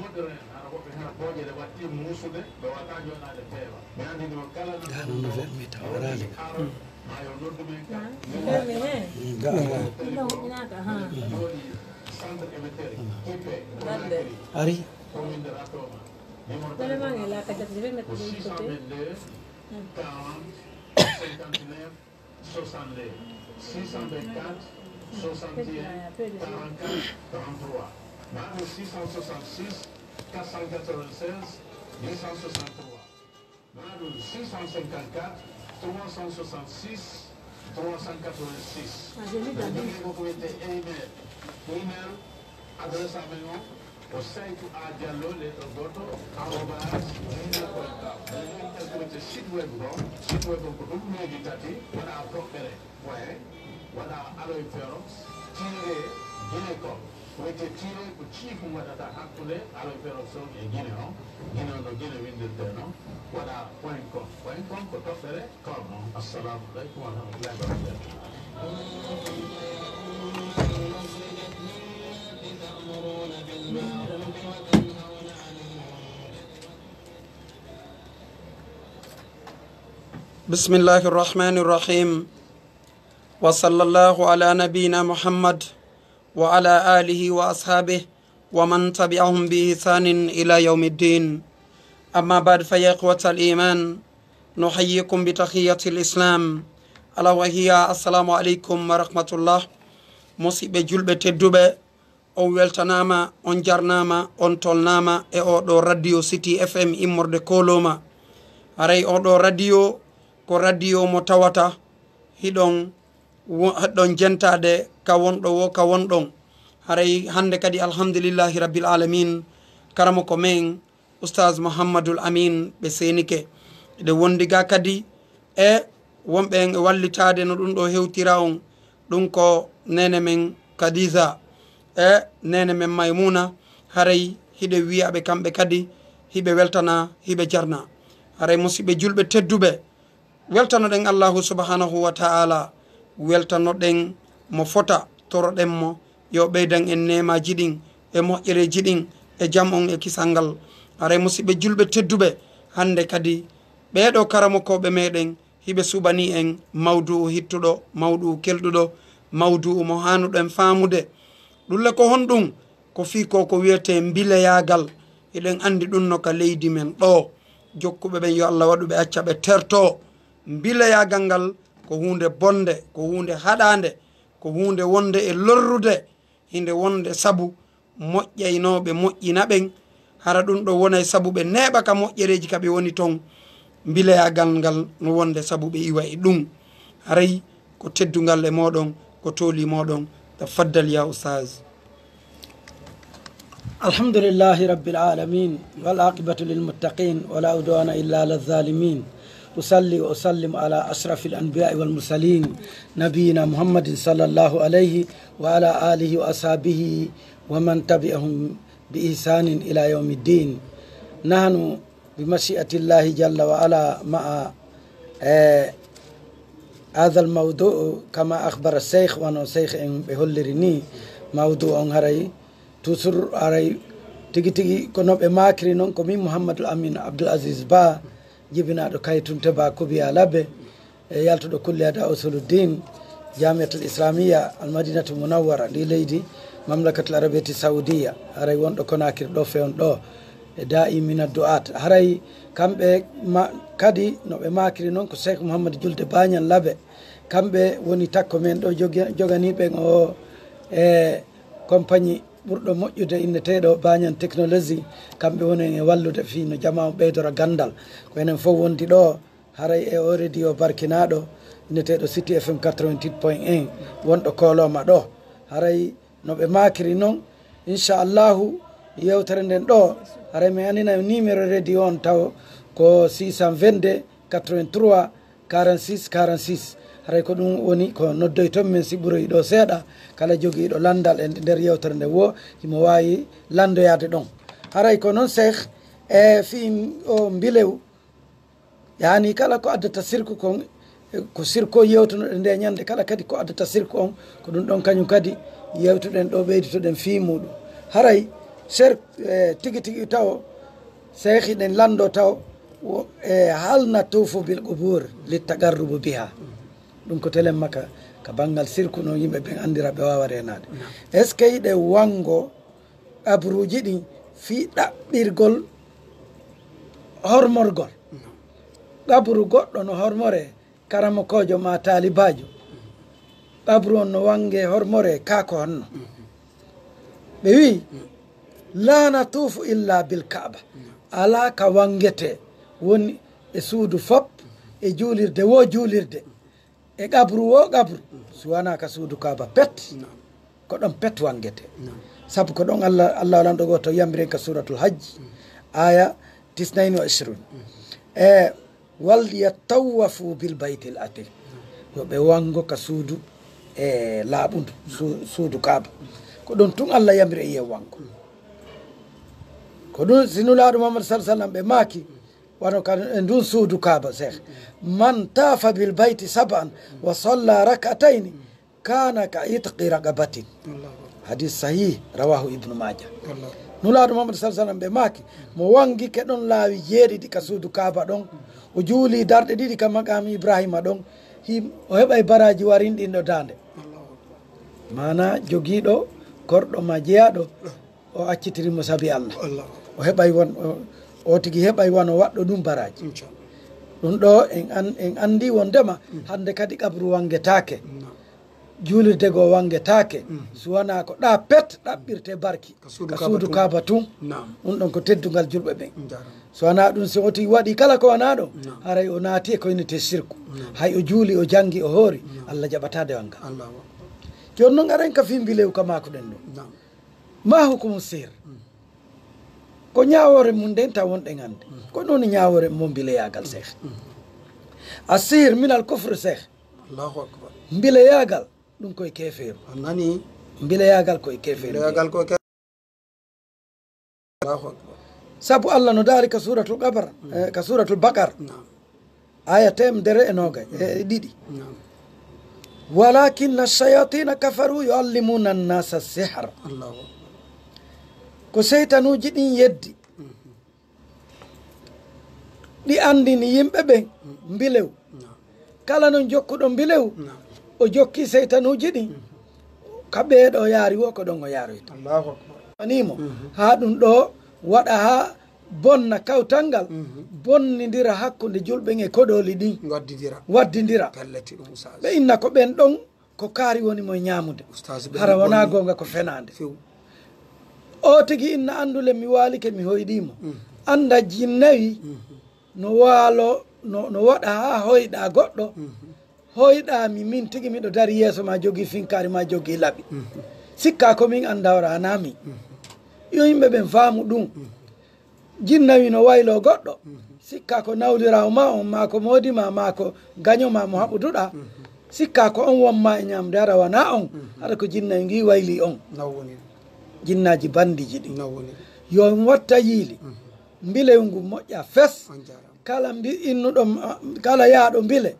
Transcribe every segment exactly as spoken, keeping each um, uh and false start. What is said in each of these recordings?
Hara woɓɓe hara booƴe ɗe watti muusude, ɓe wata jooɗaade peewa. Mi anndini on kala na Ga ɗum no fermi taw araali. ma yo noddu men ka. Ina huɓɓinaaka ha. Jooɗi centre émetteur kippe Conakry Ari. Commune de Ratoma. Numéro Tellement téléphone la carte d'identité ko de l'autre côté. six cent vingt-deux quarante cinquante-neuf soixante-deux. Six cent vingt-quatre soixante et un quarante-quatre trente-trois. Maanaam six cent soixante-six quatre cent quatre-vingt-seize huit cent soixante-trois. Maanaam six cent cinquante-quatre trois cent soixante-six trois cent quatre-vingt-six. Ah, je lis dans Jogii ko ko wiyetee email. Email adresse amen o ko Saytu A Diallo lettre goto arobase gmail point com. Ɓe jogii ko wiyetee site web o. Site web o ko ɗum leydi tati, waɗa toɓɓere point, waɗa aloe ferox tiret guinée com. Ko wiyetee tiret ko ciifu waɗata hakkunde aloe ferox o e Guinée o. Guinée o no Guinée winndirtee noon, waɗa point com. Point com ko toɓɓere com o. Assalamu aleykum wa rahmatullahi wa barakatuh. بسم الله الرحمن الرحيم. وصلى الله على نبينا محمد وعلى آله وأصحابه ومن تبعهم بإحسان إلى يوم الدين. أما بعد، فيا إخوة الإيمان، نحييكم بتحية الإسلام، ألا وهي السلام عليكم ورحمة الله. Musiɓɓe julɓe tedduɓe, on weltanaama, on jarnaama, on tolnaama e oo ɗoo radio City F M immorde Koloma. Haray oo ɗoo radio ko radio mo tawata hiɗon wo-, hiɗon jentaade ka wonɗo wo ka wonɗon. Haray hannde kadi alhamdulillahi rabbil alamin, karamoko men Oustaz Mouhammadoul Amine ɓe seenike. Eɗen wondi ga kadi e wonɓe en e wallitaade no ɗum ɗo hewtira on. Ɗum ko neene men Khadija e neene men Maymuna. Haray hiɗe wiya ɓe kamɓe kadi hiɓe weltana, hiɓe jarna. Haray musiɓɓe julɓe tedduɓe, weltanoɗen Allahu subhanahu wa ta'ala, weltanoɗen mo fota, toroɗen mo yo ɓeydan en neemaaji ɗin e moƴƴereeji ɗin e jam on e kisal ngal. Haray musiɓɓe julɓe tedduɓe, hannde kadi ɓeeɗo karamokooɓe meɗen hiɓe suɓanii en mawdu'u hittuɗo, mawdu'u kelɗuɗo, mawdu'u mo haanuɗen faamude. Ɗum le ko honɗum? Ko fii ko ko wiyetee mbileyaagal. Hiɗen anndi ɗum no ka leydi men ɗoo. Jokkuɓe ɓen yo Allah waɗu ɓe acca ɓe tertoo. Mbileyaagal ngal ko huunde bonnde, ko huunde haɗaande, ko huunde wonde e lorrude, hinde wonde sabu moƴƴaynooɓe moƴƴina ɓen, hara ɗum ɗo wonay sabu ɓe neeɓa ka moƴƴereeji ka ɓe woni ton. Mbileyaagal ngal no wonde sabu ɓe iwa e ɗum. Haray ko teddungal e mooɗon, ko tooli mooɗon. Tafaddal ya Oustaz. الحمد لله رب العالمين، والعاقبة للمتقين، ولا عدوان إلا على الظالمين. أصلي وأسلم على أشرف الأنبياء والمرسلين، نبينا محمد صلى الله عليه وعلى آله وأصحابه ومن تبعهم بإحسان إلى يوم الدين. نحن بمشيئة الله جل وعلا مع، eh, هذا الموضوع كما أخبر الشيخ، wano Cheikh en ɓe holliri ni, mawdu on haray toujours haray tigi tigi ko no ɓe maakiri non, ko min Mouhamadoul Amine Abdoul Aziz Ba, jibinaaɗo Kaytunte Ba Kubiya Labe, e yaltuɗo kulliya da Usuluddin, Jamiatul Islamiyya Al Madinatul Munawwara, ndi leydi Mamlakatul Arabiyati Saudiya, haray wonɗo Konakiri ɗo fewndo ɗo, e da'i mina du'at. Haray kamɓe ma-, kadi no ɓe maakiri non ko Cheikh Mouhamadou Julde Bañan Labe, kamɓe woni takko men ɗo jogi-, joganiiɓe o e compagnie ɓurɗo moƴƴude inneteeɗo Bañan Technologie, kamɓe woni e wallude fii no jamaa o ɓeydora ganndal. Ko enen fof wondi ɗo, haray e o radio barkinaaɗo inneteeɗo City F M quatre-vingt-huit point un, wonɗo Koloma ɗo. Haray no ɓe maakiri non, inchallahu, yewtere nden ɗo, haray mi anndina numéro radio on taw ko six cent vingt-deux quatre-vingt-trois quarante-six quarante-six. Haray ko ɗum woni ko noddoyton men si ɓuroyi ɗo seeɗa, kala jogiiɗo lanndal e nder yewtere nde wo himo waawi lanndoyaade ɗon. Haray ko non Cheikh, e fii o mbilew, yaani kala ko addata sirku kon, ko sirku o yewtunoɗen nde ñannde, kala kadi ko addata sirku on, ko ɗum ɗon kañum kadi yewtuɗen ɗo, ɓeyditoɗen fii muɗum. Haray Ser e tigi tigi taw seehi ɗen lanndo taw e halna tuufu bil qubur li taqarrubu biha. Ɗum ko telen maka ka banngal sirku no yimɓe ɓen anndira ɓe waawa reenaade. Est ce que yiɗe wanngo qabruuji ɗin fii ɗaɓɓirgol hormorgol qabru goɗɗo no hormore karamokoojo ma taalibaajo? Qabru on no wannge hormore kaa ko honno? Ɓe wi'i, laa natuufu illa bil kaaba. Alaa ka wanngete woni e suudu fop, e juulirde wo juulirde, e qabru wo qabru, si wanaa ka suudu kaaba pet. Ko ɗon pet wanngete. Sabu ko ɗon allah allah lanɗo gooto yamiri en ka suuratul hajji, aya tisnayni wa ishrun, e wal yatawafu bil baytil atiq. Yo ɓe wanngo ka suudu e laaɓundu, suudu kaaba. Ko ɗon tun allah yamiri en yo wanngo. Ko ɗum si nulaaɗo muhammad sal sallam ɓe maaki, wano ka e ndun suudu kaaba seeh, man tafa bil bayti sab'an wa salla rak'atayni kana ka itqi raqabatin. Hadis sahih, rawahu ibnu maja. Nulaaɗo muhammad sal sallam ɓe maaki, mo wangike ɗon laawi jeeɗiɗi ka suudu kaaba ɗon, o juuli darɗe ɗiɗi ka maqaami ibrahima ɗon, him o heɓay baraji warinɗinɗo daande. Mana jogiiɗo korɗo ma jeyaaɗo o accitiri mo sabi allah, o heɓay won o tigi heɓay wano waɗɗo ɗum baraji. Ɗum ɗo en anndi wondema hannde kadi qabru wangetaake, juulirde goo wangetaake, so wanaa ko ɗa pet ɗaɓɓirte barki ka suudu kaaba tun. Ɗum ɗon ko teddungal julɓe ɓen. So wanaa ɗum, si o tigi waɗi kala ko wanaa ɗon, haray o naati e ko innete sirku. Hay o juuli, o janngi, o hoori, allah jaɓataa dewal ngal. Jooni non aren ka fii mbilewu ka maakuɗen ɗum. Ma hukumu sihir? Ko ñaawoore mum nden taw wonɗen annde. Ko ɗum woni ñaawoore mo mbileyaagal seeh. A sihir minal kufre seeh. Mbileyaagal ɗum koye keefeeru. A nani? Mbileyaagal koye keefeeru. Sabu allah no daali ka suuratul qabar, ka suuratul baqar, aya teemedere e noogay e ɗiɗi. Walakinna shayatina kafaru yuallimuna annasa sihra. Ko seytanuuji ɗin yeddi, ɗi anndini yimɓe ɓen mbilew. Kala non jokkuɗo mbilew, o jokki seytanuuji ɗin. Ka ɓeeɗo yaari wo ko ɗon o yaaroyta. Animo haa ɗum ɗo waɗa haa bonna kawtal ngal, bonnindira hakkunde julɓe e koɗooli ɗin, waddindira. Ɓe inna ko ɓen ɗon ko kaari woni mo e ñaamude. Hara wonaa goonga, ko fenaande. O tigi inna anndule mi waalike mi hoyɗii mo. Annda jinnawi no waalo no waɗa haa hoyɗa goɗɗo. Hoyɗa mi min tigi miɗo dari yeeso ma jogii finkaari ma jogii laɓi. Sikka ko min annda wara hanaa min. Yo yimɓe ɓen faamu ɗum. Jinnawi no wayloo goɗɗo, sikka ko nawliraawo ma on, maa ko moodi ma, maa ko gaño ma mo haɓuduɗa, sikka ko on won ma e ñaamde, hara wanaa on, hara ko jinnawi ngi waylii on. Jinnaaji banndiiji ɗi. Yo on watta yiili, mbilewu ngu moƴƴa fes. Kala mbi innuɗo kala yaaɗo mbile,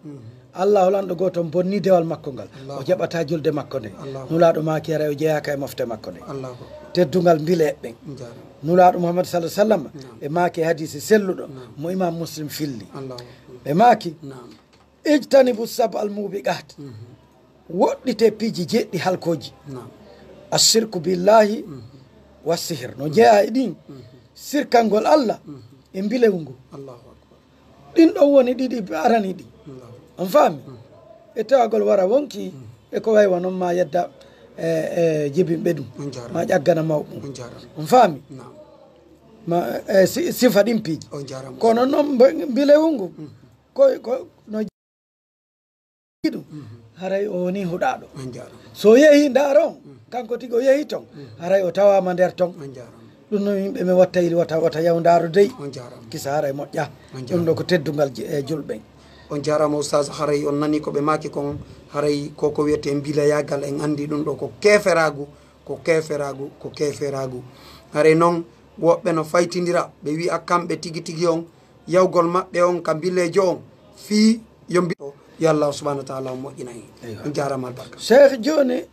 allahu lanɗo gooto on bonni dewal makko ngal. O jaɓata julde makko nde. Nulaaɗo maaki haray o jeyaaka e mofte makko nde. Teddungal mbile ɓen. Nulaaɗo muhammad sala sallam ɓe maaki e hadiisi selluɗo mo imam muslim filli. Ɓe maaki, ijtanibu sab al mubiqat. Woɗɗite piiji jeɗɗi halkooji. Ashirku billahi wa sihir no jeyaa e ɗin. Sirkangol allah e mbilewu ngu. Ɗin ɗon woni ɗiɗi arani ɗi. On faami? E tawagol wara wonki e ko waywa non ma yedda e jibinɓe ɗum, ma ƴaggana mawɓe ɗum. On faami? Ma sifa ɗin piiji. Kono non mbilewu ngu koy ko no ɗum haray o woni huɗaaɗo. So yehi ndaaro on, kanko tigi o yehi ton, haray o tawaama nder ton. Ɗum no yimɓe men watta yili wata wata yaw ndaaro dey. Kisa haray moƴƴa. Ɗum ɗo ko teddungal e julɓe. On jaaraama oustaz, haray on nani ko ɓe maaki kon. Haray koko wiyete mbilayagal en anndi ɗum ɗo ko keeferaagu. Ko keeferaagu, ko keeferaagu. Haray non woɓɓe no faytindira ɓe wi'a kamɓe tigi tigi on yawgol maɓɓe on ka mbileejo on fii yo mbi yo allahu subahanahu wa taala on moƴƴina en. On jaaraama albarka. Cheikh jooni,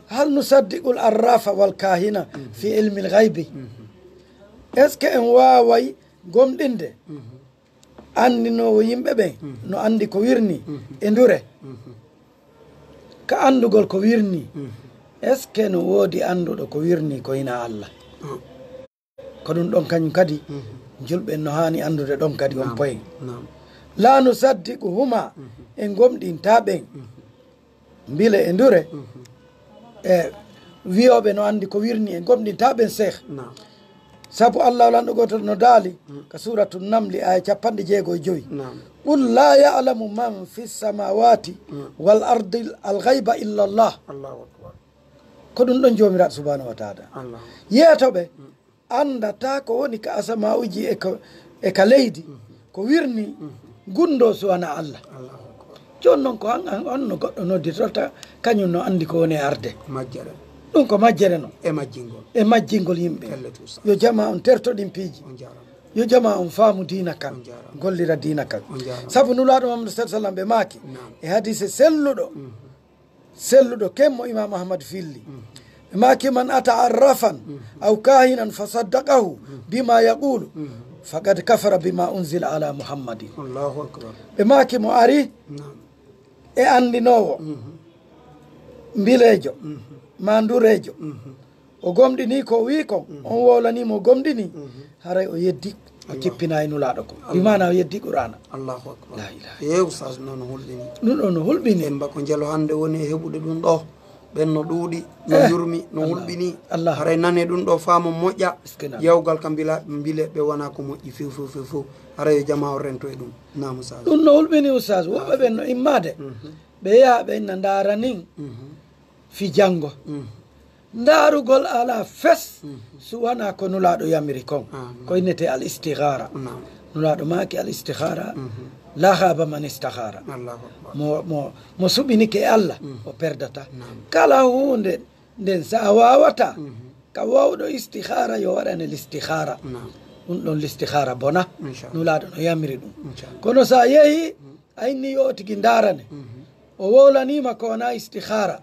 hal nusaddiqul arrafa wal kahina fi ilmil gaybi? Est-ce que en waaway gomɗinde anndinoowo yimɓe ɓen no anndi ko wirnii e ndure? Ka anndugol ko wirnii, est-ce que no woodi annduɗo ko wirnii ko hinaa Allah? Ko ɗum ɗon kañum kadi, julɓe en no haani anndude ɗon kadi on poyen. La nusaddiquhuma, en gomɗintaa ɓen mbile e ndure. E wiyooɓe no anndi ko wirnii, en gomɗintaa ɓen, Seeh. Sabu Allah lanɗo gooto no daali ka Suuratu Namli, aaya capanɗe jeego e jowi. Qul la ya'lamu man fi samawati wal ardi al ghayba illa Allah. Ko ɗum ɗon Joomiraaɗo subhanahu wa taala yeeto ɓe, anndataa ko woni ka asama'uuji e ka, e ka leydi, ko wirnii gunndoo si wanaa Allah. Jooni non ko an, an, on no goɗɗo noddirtorta, kañum no anndi ko woni e arde. Majjere. Ɗum ko majjere non. E majjingol. E majjingol yimɓe. Pellet, Ustaz. Yo jamaa on terto ɗin piiji. On jaaraama. Yo jamaa on faamu diina kan. On jaaraama. Gollira diina kan. On jaaraama. Sabu Nulaaɗo Muhammadu sallallahu alaihi wasallam ɓe maaki e hadiise selluɗo. Selluɗo ken mo Imam Ahmad filli. Ɓe maaki, man ata arrafan aw kahinan fa saddaqahu bima yaqulu faqad kafara bima unzila ala Muhammadin. Allahu akbar. Ɓe maaki, mo ari e anndinoowo mbileejo ma ndureejo, o gomɗinii ko o wi'i kon, on wowlanii mo, o gomɗinii, haray o yeddi, o tippinaay Nulaaɗo kon. Bi maana o yeddi Qur'aana. Allahu akbar. La ilaha. Ee, Ustaz, non no hulɓini. Ɗum ɗon no hulɓini. Ɓen ba ko njelo hannde woni e heɓude ɗum ɗo. Ɓen no ɗuuɗi, no yurmi, no hulɓini. Haray nane ɗum ɗo faamu moƴƴa. Yawgal ka mbila, mbile ɓe wona ko moƴƴi few, few, few, few. Haray yo jamaa o rento e ɗum. Naam, Ustaz. Ɗum no hulɓini, Ustaz. Woɓɓe ɓen no immaade. Ɓe yaha ɓe na ndaara nin fi janngo. Ndaarugol alaa fes, si wanaa ko Nulaaɗo yamiri kon. Ko innetee al istikhara. Nulaaɗo maaki al istikhara, la khaba man istakhara. Mo, mo, mo suɓinike e Allah, o perdataa. Kala huunde nden, si a waawataa, ka waawɗo istikhara yo waɗane listikhara. Ɗum ɗon listikhara bona. Nulaaɗo no yamiri ɗum. Kono si a yehi, a inni yo o tigi ndaarane. O wowlaniima ko wonaa istikhara.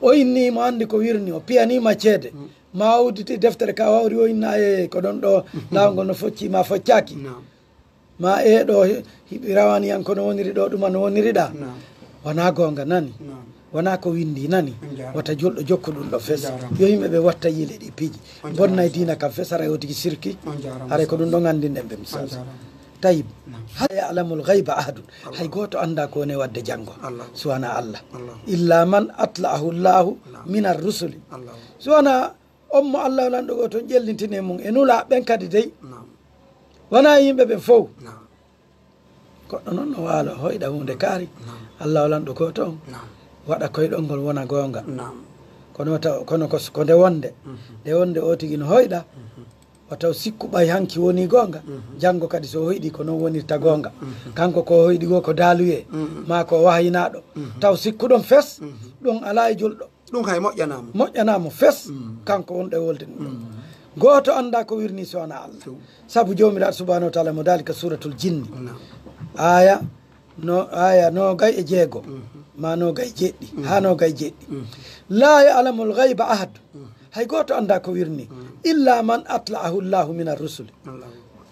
O inni mo anndi ko wirnii, o piyaniima ceede. Ma o udditi deftere ka wawri o inna, e ko ɗon ɗo laawol ngol no focci ma foccaaki. Ma e ɗo hi-, hiɓi rawani yan kono woniri ɗo ɗuma no woniri ɗa. Wonaa goonga nani. Wonaa ko winndi nani. Wata julɗo jokku ɗum ɗo fes. Yo yimɓe ɓe watta yiile ɗi piiji. Bonnay diina kam fes, haray o tigi sirki. Haray ko ɗum ɗon anndinɗen ɓe misal. Tayib. Hal ya'lamul ghayba ahadun. Hay gooto anndaa ko woni wadde janngo. Si wanaa Allah. Illa man atla'ahu Allahu minar rusuli. Si wanaa on mo Allah lanɗo gooto on ƴellintini e mum e nulaaɓe ɓen kadi dey. Wanaa yimɓe ɓen fow. Goɗɗo non no waalo hoyɗa huunde kaari. Allah lanɗo gooto on waɗa koyɗol ngol wona goonga. Kono wata, kono ko, ko nde wonde. Nde wonde o tigi no hoyɗa. Wata o sikku ɓay hanki woni goonga, janngo kadi so o hoyɗi ko non wonirta goonga. Kanko ko o hoyɗi goo ko daaluyee, maa ko o wahayinaaɗo. Taw sikku ɗon fes, ɗum alaa e julɗo. Ɗum hay moƴƴanaa mo. Moƴƴanaa mo fes, kanko wonɗo e wolde ɗum ɗon. Gooto anndaa ko wirnii so wanaa Allah. Sabu Joomiraaɗo subhanahu wa taala mo daali ka suuratul jinni. Aaya no, aaya noogay e jeego, maa noogay e jeɗɗi, haa noogay e jeɗɗi. Laa ya'lamul ghayba ahad. Hay gooto anndaa ko wirnii. Illa man atla'ahu Allahu minar rusuli.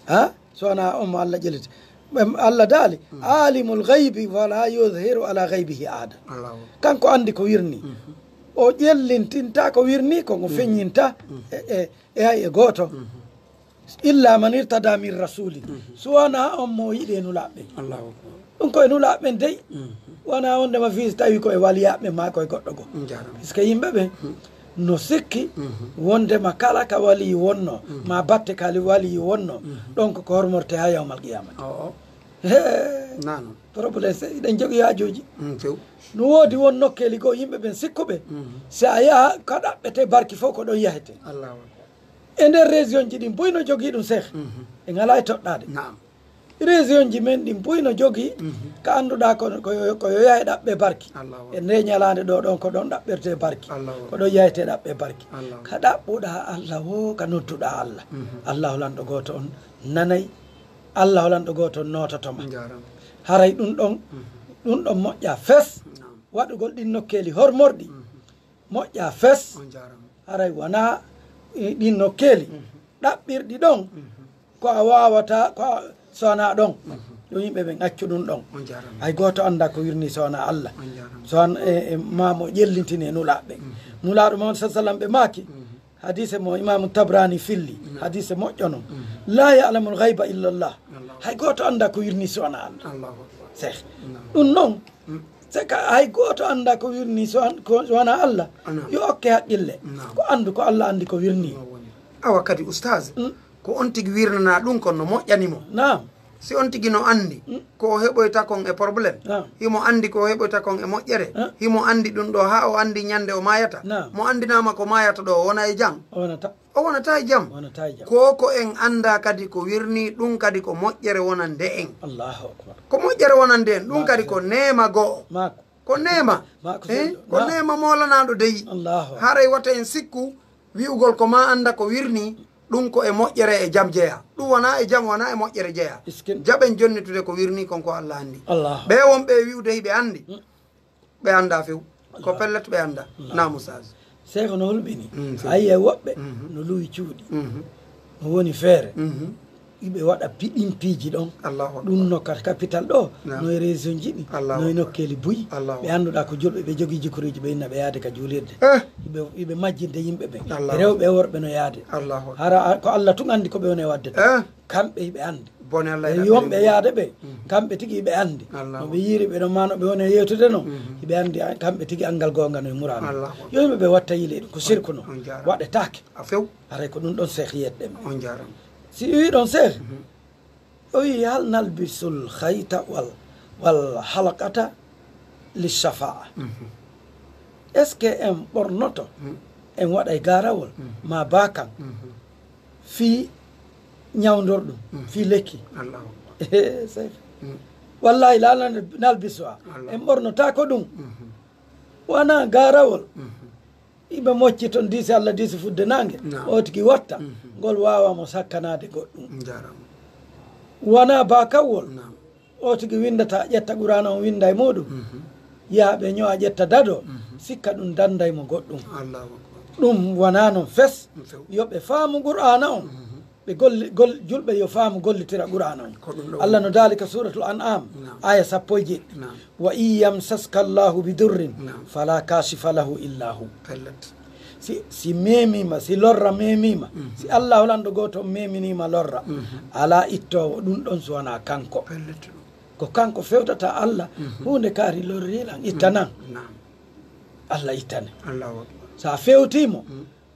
Ha? So wanaa on mo Allah ƴelliti. Ɓe Allah daali, alimul ghaybi wa la yuzhiru ala ghaybihi ahada. Kanko anndi ko wirnii. O ƴellintintaa ko wirnii kon, o feññintaa e, e, e hay e gooto. Illa man irtada min rasulin. So wanaa on mo yiɗi e nulaaɓe ɓen. Ɗum ko e nulaaɓe ɓen dey. Wanaa wonde ma fii si tawi ko e waliyaaɓe maa ko e goɗɗo goo. Puisque yimɓe ɓen no sikki wondema kala ka waliyi wonno, ma batte ka waliyi wonno, ɗon ko ko hormorte haa yawmal qiyamati. He, problème, se eɗen jogii haajuuji. No woodi won nokkeeli goo yimɓe ɓen sikkuɓe, si a yaha ka ɗaɓɓete barki fof ko ɗon yahete. E nder région ji ɗin buy no jogii ɗum, Seeh. Ɓe ngalaa e toɗɗaade. Région ji men ɗin buy no jogii ka annduɗaa ko, ko yo, ko yo yahe ɗaɓɓe barki. E nde ñalaande ɗo ɗon ko ɗon ɗaɓɓirte barki. Ko ɗon yahete ɗaɓɓe barki. Ka ɗaɓɓuɗaa Allah woo, ka nodduɗaa Allah. Allahu lanɗo gooto on nanay. Allahu lanɗo gooto on noototo ma. Haray ɗum ɗon, ɗum ɗon moƴƴaa fes. Waɗugol ɗin nokkeeli hormorɗi moƴƴaa fes. Haray wanaa ɗin nokkeeli ɗaɓɓirɗi ɗon, ko a waawata ko a sona ɗon. Ɗum yimɓe ɓen accu ɗum ɗon. On jaaraama. Hay gooto annda ko wirni sona Allah. On jaaraama. Son e, e ma mo ƴellintini e nulaaɓe. Nulaaɗo Muhammad sallallahu alaihi wasallam ɓe maaki. Hadise mo Imaamu Tabrani filli. Hadise moƴƴo non. La ya'lamul ghaiba illa Allah. Hay gooto annda ko wirni sona Allah. Allahu akbar. Seex. Ɗum non, c'est que hay gooto annda ko wirni so an-, ko wona Allah. Yo okke haqqille. Ko anndu ko Allah anndi ko wirni. Awa kadi, Oustaz, ko on tigi wirnanaa ɗum kon no moƴƴani mo. Naam. Si on tigi no anndi ko o heɓoyta kon e problème, himo anndi ko o heɓoyta kon e moƴƴere, himo anndi ɗum ɗo haa o anndi ñande o maayata. Naam. Mo anndinaama ko maayata ɗo, o wona e jam? O wonata. O wonata e jam. Wonata e jam. Ko ko en annda kadi ko wirni ɗum kadi ko moƴƴere wonande en. Allahu akbar. Ko moƴƴere wonande en, ɗum kadi ko neema go'o. Maako. Ko neema. Maako. Eh? Ko neema moolanaaɗo deyi. Allahu akbar. Haray wata en sikku wi'ugol ko ma annda ko wirni, ɗum ko e moƴƴere e jam jeya. Ɗum wona e jam, wona e moƴƴere jeya. Jaɓen jonnitude ko wirni kon ko Allah anndi. Allahu. Ɓe wonɓe e wi'ude hiɓe anndi. Ɓe annda few. Ko pellet ɓe annda. Naam, Oustaz. Seeko no hulɓini. Mm, few. A yi'ay woɓɓe no luwi cuuɗi. No woni feere. Iɓe waɗa piɗin piiji ɗon. Allahu akbar. Ɗum no ka capital ɗo, no e région ji ɗi, no e nokkeeli buy. Ɓe annduɗaa ko julɓe, ɓe jogii jikuruuji, ɓe inna ɓe yaade ka juulirde. Eh. Iɓe, iɓe majjinde yimɓe ɓen. Allahu akbar. Rewɓe e worɓe no yaade. Allahu akbar. Hara a-, ko Allah tun anndi ko ɓe woni e waɗde ton. Eh. Kamɓe iɓe anndi. Bone Allah e wonɓe yaade ɓe, kamɓe tigi iɓe anndi. Allahu akbar. No ɓe yiiri ɓe ɗon, maa no ɓe woni e yewtude non, iɓe anndi a-, kamɓe tigi anngal goonga no e muraano. Allahu akbar. Yo yimɓe ɓe watta yiile ɗum, ko sirku non. On jaaraama. Waɗetaake. A few. Haray ko ɗum ɗon Seex yiyetɗen. On jaaraama. Si wi'i ɗon Seex, o wi'i, "Hal nalbisul khayta wal, wal halqata li shafa'a?" Est-ce que en ɓornoto, en waɗay gaarawol, maa baakan, fii ñawndorɗum, fii lekki? Allahu akbar. Ehe, Seex. Wallahi, la nal-, nalbisuha. Allahu. En ɓornotaako ɗum. Wonaa gaarawol. Iɓe mocci ton diisi Allah, diisi fudde naange. Naam. O tigi watta. Ngol waawa mo sakkanaade goɗɗum. Jaaraama. Wonaa baakawol. Naam. O tigi winndata, ƴetta Qur'aana on winnda e muuɗum. Yaha ɓe ño'a, ƴetta dado. Sikka ɗum dannday mo goɗɗum. Allahu akbar. Ɗum wonaa non fes. Few. Yo ɓe faamu Qur'aana on. Ɓe golli-, gol-, julɓe yo faamu gollitira Qur'aana on. Ko ɗum ɗo. Allah no daali ka Suuratul An'am, naam, aaya sappo e jeeɗiɗi. Naam. "Wa in yamsaska Allahu bi durrin, naam, fala kashifa lahu illa hu." Pellet. Si, si meemiima, si lorra meemiima, si Allahu lanɗo gooto on meeminiima lorra, alaa ittoowo ɗum ɗon so wonaa kanko. Pellet. Ko kanko fewtata Allah, huunde kaari lorri lan, itta nan. Naam. Allah ittane. Allahu akbar. So a fewtii mo,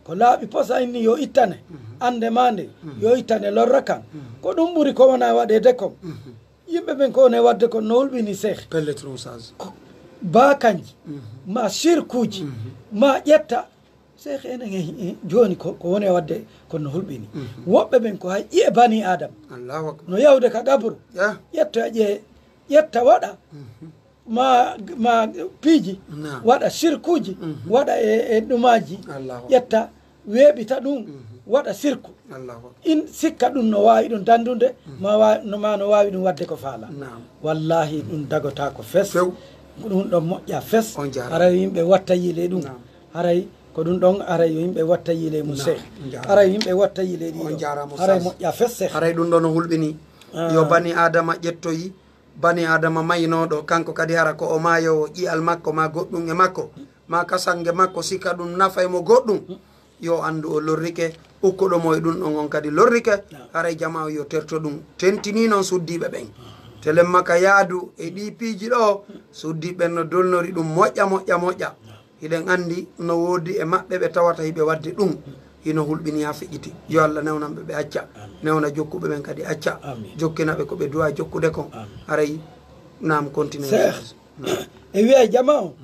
ko laaɓi posa inni yo ittane, annde maa nde, yo ittane lorra kan. Ko ɗum ɓuri ko wona waɗeede kon. Yimɓe ɓen ko woni waɗde kon no hulɓini Seex. Pellet ɗum, Oustaz. Ko baakanji, ma sirkuuji, ma ƴetta. Seex enen e, e, jooni ko, ko woni waɗde kon no hulɓini. Woɓɓe ɓen ko hay ƴi'e bani Aadama. Allahu akbar. No yahude ka qabru. Ya. Ƴetta ƴe, ƴetta waɗa. Ma, ma piiji, naam, waɗa sirkuuji, waɗa e, e ɗumaaji, Allahu akbar, ƴetta, weeɓita ɗum, waɗa sirku. Allahu akbar. In sikka ɗum no waawi ɗum danndude, ma wa-, no, ma no waawi ɗum waɗde ko faala. Naam. Wallahi, ɗum dagotaako fes. Few. Ɗum ɗon moƴƴa fes. On jaaraama. Haray yimɓe watta yiile ɗum. Naam. Haray ko ɗum ɗon, haray yo yimɓe watta yiile mum. Naam. Seex. On jaaraama. Haray yimɓe watta yiile ɗiɗo. On jaaraama, haray Oustaz, moƴƴa fes, Seex. Haray ɗum ɗon no hulɓini. Ah. Yo bani Aadama ƴettoyi bani Aadama maynooɗo, kanko kadi hara ko o maayoowo, ƴi'al makko maa goɗɗum e makko, maa ka sannge makko, si ka ɗum nafay mo goɗɗum, yo anndu o lorrike, ukkuɗo mo e ɗum ɗon on kadi lorrike, haray jamaa o yo terto ɗum. Tentinii non suddiiɓe ɓen. Telemma ka yaadu e ɗii piiji ɗoo, suddiiɓe ɓen no dolnori ɗum moƴƴa, moƴƴa, moƴƴa. Hiɗen anndi no woodi e maɓɓe ɓe tawata hiɓe waɗde ɗum, hino hulɓini haa feƴƴiti. Yo Allah newnan ɓe, ɓe acca. Amin. Newna jokkuɓe ɓen kadi acca. Amin. Jokkina ɓe ko ɓe duwaa jokkude kon. Amin. Haray, naam, continue. Seex, e wi'a jama on,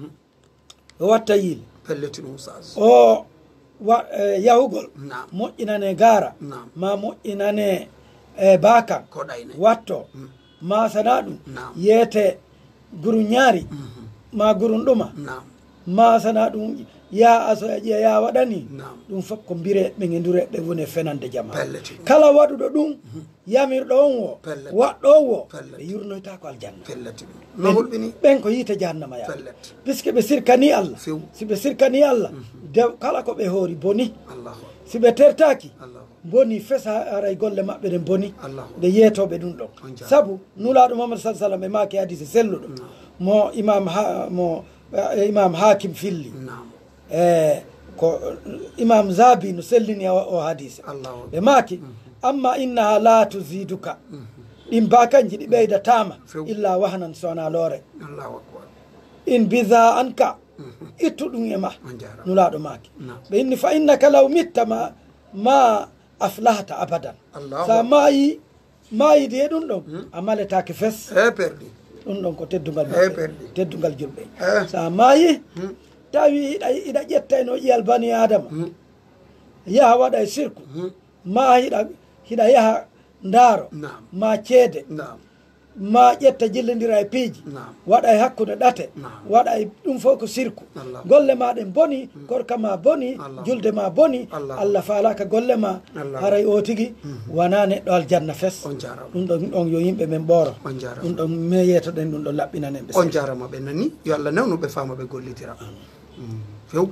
o watta yiile. Pelliti ɗum, Oustaz. O wa-, e, yahugol, naam, moƴƴinane gaara, naam, ma moƴƴinane, e, baakan. Ko ɗayne. Watto. Mm. Ma sana ɗum, naam, yeete gurun ñaari, mhm, ma gurun ɗuma, naam, ma sana ɗum ya asoya ƴiya ya waɗani, naam, ɗum fof ko mbire ɓe nge ndure ɓe woni e fenande jama. Pellet. Kala waɗuɗo ɗum, mhm, yamirɗo on wo, pellet, waɗɗo on wo, pellet, ɓe yurnoyta ko aljanna. Pellet ɗum. No hulɓini? Ɓen ko yiite jahannama yaa. Pellet. Puisque ɓe sirkani Allah. Few. Si ɓe sirkani Allah, mhm, de kala ko ɓe hoori boni. Allahu akbar. Si ɓe tertaaki, Allahu. Boni fes, ha-, haray golle maɓɓe ɗen boni. Allahu. Ɓe yeetooɓe ɗum ɗon. On jaaraama. Sabu Nulaaɗo Muhammad sallallahu alaihi wasallam ɓe maaki hadiise selluɗo. Naam. Mo Imam Ha-, mo, eh, Imam Hakim filli. Naam. Eh, ko Imam Zabi no sellini o, o hadiise. Allahu. Ɓe maaki, mhm, "Amma innaha la tuziduka." Mhm. Ɗin baakanji ɗi ɓeydataama. Few. "Illa wahnan, so wonaa loore." Allahu akbar. "In biza anka." Mhm. Ittu ɗum e ma. On jaaraama. Nulaaɗo maaki. Naam. Ɓe inni, "Fa innaka law mitta ma, ma aflahta abadan." Allahu. Sa maayi, maayidi e ɗum ɗon, hmm, a maletaake fes. E perdi. Ɗum ɗon ko teddungal maɓɓe, perdi, teddungal julɓe. Eh. Sa maayi, hmm, tawi hiɗa, hiɗa ƴetta e no ƴiyal bani Adama. Hmm. Yaha waɗa e sirku. Hmm. Ma hiɗa, hiɗa yaha ndaaro. Naam. Ma ceede. Naam. Ma ƴetta jillindira e piiji. Naam. Waɗa e hakkunde ɗate. Naam. Waɗa e ɗum fof ko sirku. Allah. Golle ma ɗen boni, hmm, korka ma boni, Allah, julde ma boni. Allah. Allah faalaaka golle ma. Allah. Haray o tigi, mhm, wona neɗɗo aljanna fes. On jaaraama. Ɗum ɗon, ɗon yo yimɓe men ɓooro. On jaaraama. Ɗum ɗon me yeetoɗen, ɗum ɗon laɓɓinanen ɓe. On jaaraama, ɓe nani. Yo Allah newnu ɓe faama ɓe gollitira. Amin. Mm. Few.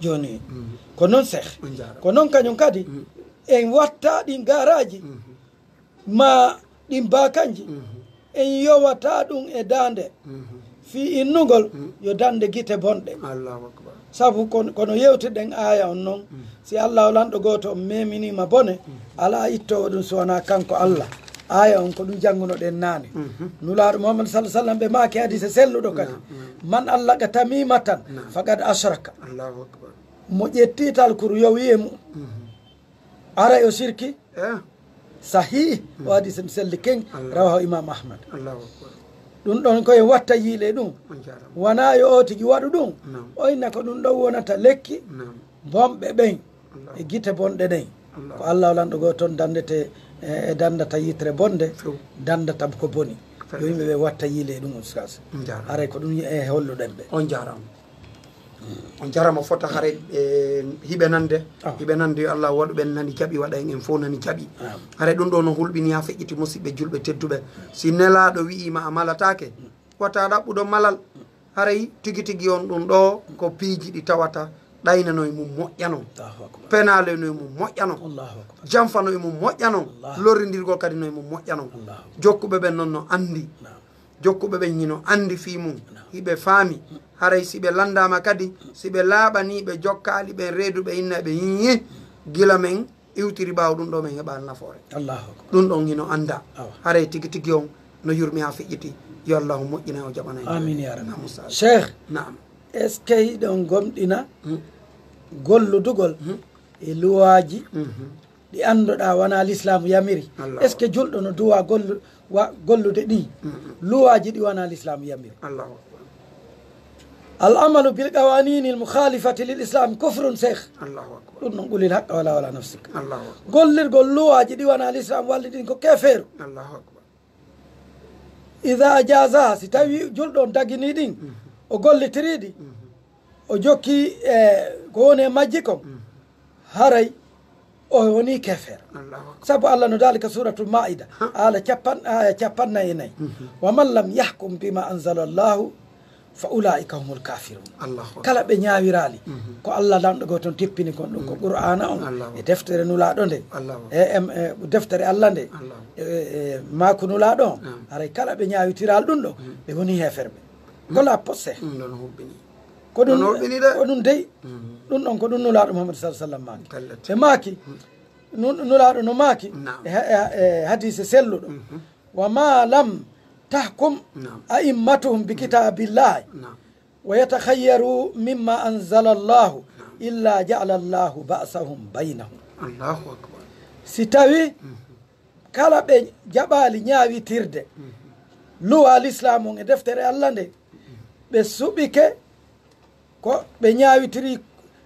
Jooni, mm, ko noon, Seeh. On jaaraama. Ko noon kañum kadi, mm, en watta ɗin gaaraaji. Mhm. Ma ɗin baakanji, mhm, en yowata ɗum e daande. Mhm. Fii innugol, mhm, yo daande gite bonɗe. Allahu akbar. Sabu kon-, kono yewtirɗen aaya on non, mhm, si Allah o lanɗo gooto on meminiima bone, mhm, alaa ittoowo ɗum so wonaa kanko Allah. Aaya on ko ɗum janngunoɗen naane. Mhm. Nulaaɗo Muhammad sallallahu alaihi wasallam ɓe maaki hadiise selluɗo kadi. Naam, naam. "Man allaqa tamimatan, naam, faqad ashraka." Allahu akbar. Mo ƴetti talkuru yowi e mum. Mhm. Aray o sirki? Eh. Sahih. Hmm. O hadiise mi selli ken, Allah. Rawahu Imam Ahmad. Allahu akbar. Ɗum ɗon ko en watta yiile ɗum. On jaaraama. Wona yo o tigi waɗu ɗum. Naam. O inna ko ɗum ɗon wonata lekki. Naam. Bonɓe ɓen. Allah. E gite bonɗe ɗen. Allah. Ko Allah o lanɗo goo toon dandete, e, e dandata yitere bonde, few, dandata ko boni. Few. Yo yimɓe ɓe watta yiile ɗum, Ustaas. On jaaraama. Aray ko ɗum e holluɗen ɓe. On jaaraama. On jarama fota hare, e, hiɓe nande. Ah. Hiɓe nande, yo Allah waɗu ɓen nani jaɓi, waɗa en, en fof nani jaɓi. Ah. Hare ɗum ɗo no hulɓini haa feƴƴiti, musidɓe julɓe tedduɓe. Si nelaaɗo wi'ima a malataake, wata ɗaɓɓuɗo malal. Haray tigi tigi on ɗum ɗo ko piiji ɗi tawata ɗaynanoy mum moƴƴano. Allahu akbar. Penaloy noy mum moƴƴano. Allahu akbar. Janfanoy mum moƴƴano. Allah. Lorrindirgol kadi noy mum moƴƴano. Allahu. Jokkuɓe ɓen non no andi. Naam. Jokkuɓe ɓen hino andi fii mum, hiɓe faami. Haray si ɓe landaama kadi, si ɓe laaɓanii, ɓe jokkaali ɓen reedu, ɓe inna ɓe, "Hihi, gila men iwtiri ɓaawo ɗum ɗo, men heɓaali nafoore." Allahu akbar. Ɗum ɗon hino anda. Awa. Haray tigi tigi on no yurmi haa feƴƴiti. Yo Allahu moƴƴina, o jaɓana en. Amin ya Rabbi. Naam, Ustaaz. Cheikh, naam, est-ce que hiɗon gomɗina, hmm, golludugol, hmm, e luwaaji, mhm, ɗi annduɗaa wonaa lislaamu yamiri? Allahu. Est-ce que julɗo no duwa gollu-, wa-, gollude ɗi, mm, mm, luwaaji ɗi wonaa lislaamu yamiri? Allahu akbar. Al amalu bil qawanini al mukhalifati lil islam kufrun, Cheikh. Allahu akbar. Ɗum noon, qulil haqqa wala wala nafsik. Allahu akbar. Gollirgol luwaaji ɗi wonaa lislaamu walli ɗin ko keefeeru. Allahu akbar. Ida ajazaha, si tawi julɗo on dagini ɗin, mhm, o gollitiri ɗi, mhm, o jokki, e, ko woni e majji kon, mhm, haray o woni keefeero. Allahu akbar. Sabu Allah no daali ka Suuratul Maa'ida, ha, aaya capan-, aaya capannay e nayi. Mhm. "Wa man lam yahkum bima anzala Allahu fa ulaika humul kafirun." Allahu akbar. Kala ɓe ñaawiraali, mhm, ko Allah lanɗo gooto on tippini kon ɗum, ko, mhm, Qur'aana on, Allahu, e deftere Nulaaɗo nde, Allahu, e, em, e deftere Allah nde, Allahu, e, e, e maaku Nulaaɗo on, naam, haray kala ɓe ñaawitiraali ɗum ɗo, mhm, ɓe woni heeferɓe. Ko, mhm, la posse. Ɗum ɗon hubbini. Ko ɗum, ɗum hubbini de. Ko ɗum dey. Mhm. Ɗum ɗon ko ɗum Nulaaɗo Muhammad sallallahu alaihi wasallam maaki. Kallat. Ɓe maaki, mhm, Nu-, Nulaaɗo no maaki, naam, e ha-, e ha-, e hadiise selluɗo. Mhm. "Wa ma lam tahkum, naam, a'immatuhum bi kitabillahi, naam, wa yatakhayyaru mimma anzala Allahu, naam, illa ja'ala Allahu ba'sahum baynahum." Allahu akbar. Si tawi, mhm, kala ɓe jaɓaali ñaawitirde, mhm, luwa lislaamu on e deftere Allah nde, mhm, ɓe suɓike ko ɓe ñaawitiri,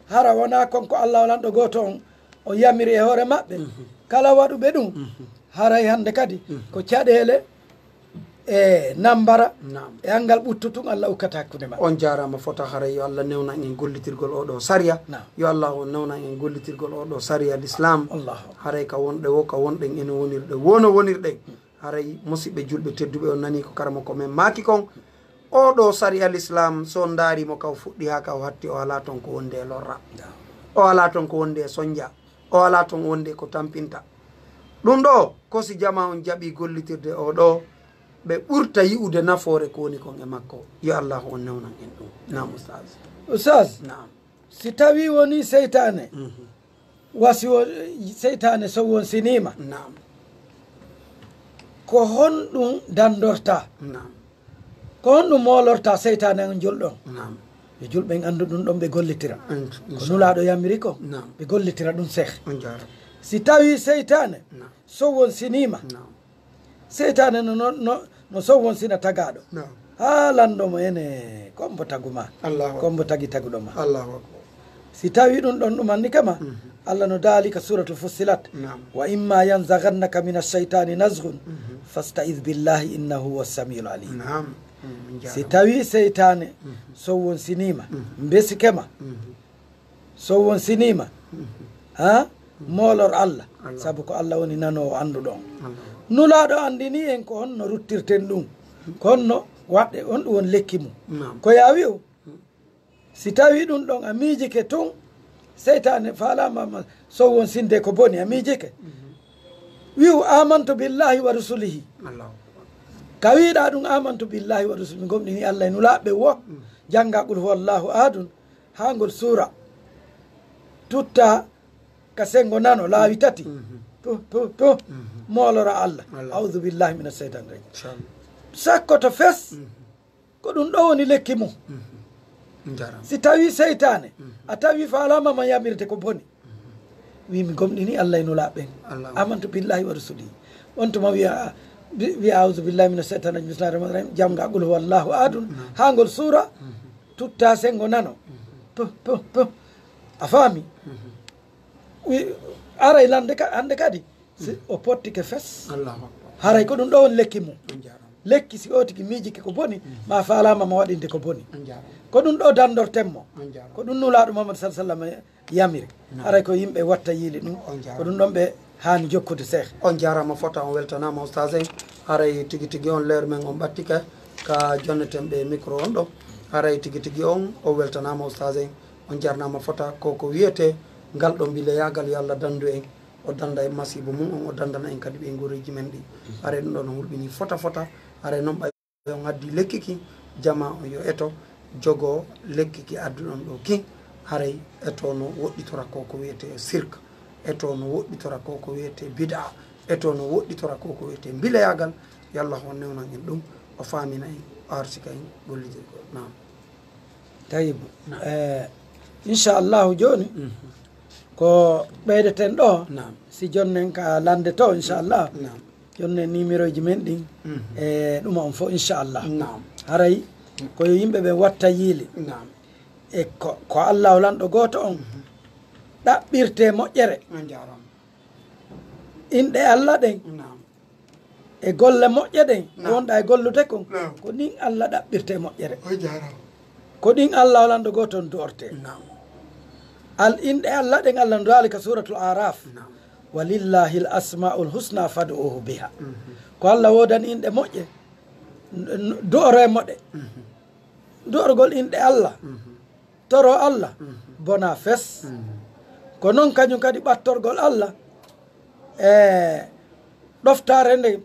hara wonaa kon ko Allah o lanɗo gooto on, o yamiri e hoore maɓɓe. Mhm. Kala waɗuɓe ɗum, mhm, haray hannde kadi, mhm, ko caɗeele e nambara, naam, e anngal ɓuttu tun Allah ukkata hakkunde maɓɓe. On jaaraama fota, haray yo Allah newnan en gollitirgol oo ɗoo sariya. Naam. Yo Allah o newnan en gollitirgol oo ɗoo sariya l'islam. Allahu. Haray ka wonɗe wo, ka wonɗen ene wonirɗe wo no wonirɗen. Haray, musiɓɓe julɓe tedduɓe, on nanii ko karamoko men maaki kon. Oo ɗoo sariya l'islam, so on ndaari mo ka o fuɗɗi haa ka o hatti, o alaa ton ko wondi e lorra. Naam. O alaa ton ko wondi e sonja. O alaa toon wonde ko tampinta. Ɗum ɗo ko si jamaa on jaɓii gollitirde o ɗo, ɓe ɓurta yi'ude nafoore ko woni kon e makko. Yo Allaahu on newnan en ɗum. Naam, Ustaaz. Ustaaz, naam. Si tawii wonii seytaane, mhm, wasi wo, seytaane so wonsiniima, naam, ko honɗum danndortaa? Naam. Ko honɗum moolortaa seytaane on julɗo on? Naam. Yo julɓe en anndu ɗum ɗon, ɓe gollitira. Ko Nulaaɗo yamiri ko, naam, ɓe gollitira ɗum, Seeh. On jaaraama. Si tawii seytaane, naam, so wonsiniima, naam, seytaane no, no, no, no so wonsina tagaaɗo. Naam. Haa lanndo mo ene, ko mbo tagu ma, Allahu akbar, ko mbo tagi taguɗo ma. Allahu akbar. Si tawii ɗum ɗon ɗum anndi kama, mhm, Allah no daali ka Suuratul Fussilat, naam, "Wa imma yanzaghannaka mina shaytaani nazghun, mhm, fasta'iz billahi innahu huwa samiul alim." Naam. Mm, si jaaraama. Tawii seytaane, mhm, so wonsiniima, mhm, mbesike ma, mhm, so wonsiniima, mhm, ha, mhm, moolor Allah, Allah, sabu ko Allah woni nanoowo annduɗo on. Allah. Nulaaɗo anndini en ko honno ruttirten ɗum, ko honno waɗde, on ɗum woni lekki mum. Naam. Ko yaa wi'u, si tawii ɗum ɗon a miijike tun, seytaane faalaama ma so wonsinde ko boni, a miijike. Mhm. Wi'u, "Amantu billahi wa rusulihi." Allahu akbar. Ka wi'uɗaa ɗum, "Amantu billahi wa rusulihi," mi gomɗini Allah e Nulaaɓe wo, mhm, jannga Qul huwallahu ahadun, haa ngol suura. Tutta ka senngo nano, laawi tati. Mhm. Puh, puh, puh. Mhm. Moolora Allah. Allah. A'udhu billahi minash shaytanir rajim. Inchallah. Sakkoto fes. Mhm. Ko ɗum ɗo woni lekki mum. Mhm. Njaram. Si tawii seytaane, mhm, a tawii faalaama ma yamirde ko boni. Mhm. Wi mi gomɗini Allah e Nulaaɓe ɓen. Allah. Amantu billahi wa rusulihi. On tuma wi'a, wi-, wi'a, "A'udhu billahi minash shaytanir rajim. Bismillahir rahmanir rahim." Jam nga Qul huwallahu ahadun. Mhm. Haa ngol suura, mhm, tutta senngo nano. Mhm. Puh, puh, puh. A faami? Mhm. Wi-, aray lande ka-, hannde kadi, si, mhm, o pottike fes. Allahu akbar. Haray ko ɗum ɗo woni lekki mum. On jaaraama. Lekki si o tigi miijike ko boni, mhm, ma faalaama ma waɗinde ko boni. On jaaraama. Ko ɗum ɗo danndorten mo. On jaaraama. Ko ɗum Nulaaɗo Muhammad sallallahu alaihi wasallam yamiri. Naam. Haray ko yimɓe watta yiili ɗum. On jaaraama. Ko ɗum ɗon ɓe haani jokkude, Seeh. On jaaraama fota, on weltanaama, Ustaaz en. Haray tigi tigi on leer men on ɓattike ka jonneten ɓe micro on ɗo. Haray tigi tigi on, on weltanaama, Ustaaz en. On jarnaama fota. Ko ko wiyetee ngal ɗo mbileyaagal, yo Allah danndu en, o dannda en masiibo mum on, o danndana en kadi ɓeyngooreeji men ɗi. Haray ɗum ɗo no hulɓinii fota fota. Haray noon ɓay on addi lekki ki, jamaa on yo eto jogoo lekki ki adduɗon ɗo ki. Haray eto no woɗɗitora ko ko wiyetee sirk, eto no woɗɗitora ko ko wiyetee bid'a, eto no woɗɗitora ko ko wiyetee mbileyaagal. Yo Allah on newnan en ɗum, o faamina en, o arsika en gollidii ko. Naam. Tayyib. Naam. Eh, inchallahu jooni, mhm, ko ɓeydeten ɗo, naam, si jonnen ka lande to, inchallah. Naam. Jonnen numéroji men ɗin, mhm, e ɗuma on fof, inchallah. Naam. Haray ko yo yimɓe ɓe watta yiili. Naam. E ko, ko Allah o lanɗo gooto on, mhm, ɗaɓɓirte moƴƴere. On jaaraama. Inɗe Allah ɗen. Naam. E golle moƴƴe ɗen, ko, naam, wonɗa e gollude kon, naam, ko ɗin Allah ɗaɓɓirte moƴƴere. O jaaraama. Ko ɗin Allah o lanɗo gooto on du'orte. Naam. Al inɗe Allah ɗen, Allah no daali ka Suuratul Araf. Naam. "Walillahil asma'ul husna fad'uhu biha." Mhm. Ko Allah woodani inɗe moƴƴe, n-, n-, du'oree mo ɗe. Mhm. Du'orgol inɗe Allah. Mhm. Toro Allah, mhm, bona fes. Mhm. Ko noon kañum kadi ɓattorgol Allah e ɗoftaare nden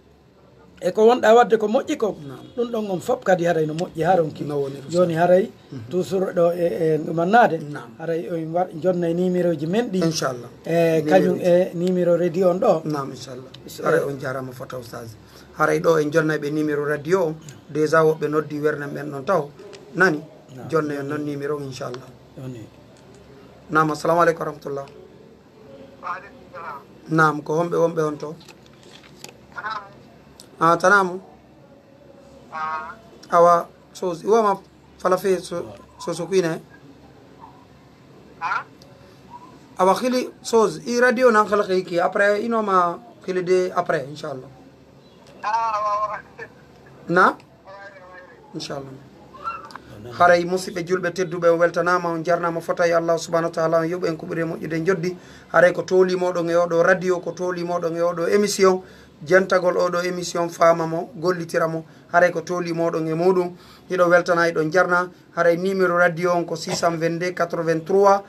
e ko wonɗa waɗde ko moƴƴi kon. Naam. Ɗum ɗon on fof kadi haray no moƴƴi haa ronki. No woni, jooni haray, mhm, toujours ɗo e, e ɗumannaade. Naam. Haray on war-, jonnay numéroji men ɗi. Inchallah. E kañum e numéro radio on ɗo. Naam, inchallah. Haray on jaaraama fota, Oustaz. Haray ɗo en jonnay ɓe numéro radio o. Déjà woɓɓe noddi, wernen ɓen ɗon taw. Nani? Naam. Jonne en noon numéro, inchallah. Naam, assalamu aleykum wa rahmatullah. Naam, ko homɓe wonɓe on to? A tanamo? Awa, so iwama fala fe so, so, so kuine. Awa, hili sos, i radio nan kala kayki, après, inoma hili de après, inchallah. Na? Inchallah. Haray musidɓe julɓe tedduɓe, on weltanaama, on jarnaama fota e Allah subhanahu wa taala, on yoɓu en ko ɓuri e moƴƴude joddi. Haray ko tooli moɗon e oɗo radio, ko tooli moɗon e oɗo émission, jentagol oɗo émission, faama mo, gollitira mo. Haray ko tooli moɗon e muɗum. Hiɗo weltana, hiɗon jarna. Haray numéro radio on ko six cent vingt-deux quatre-vingt-trois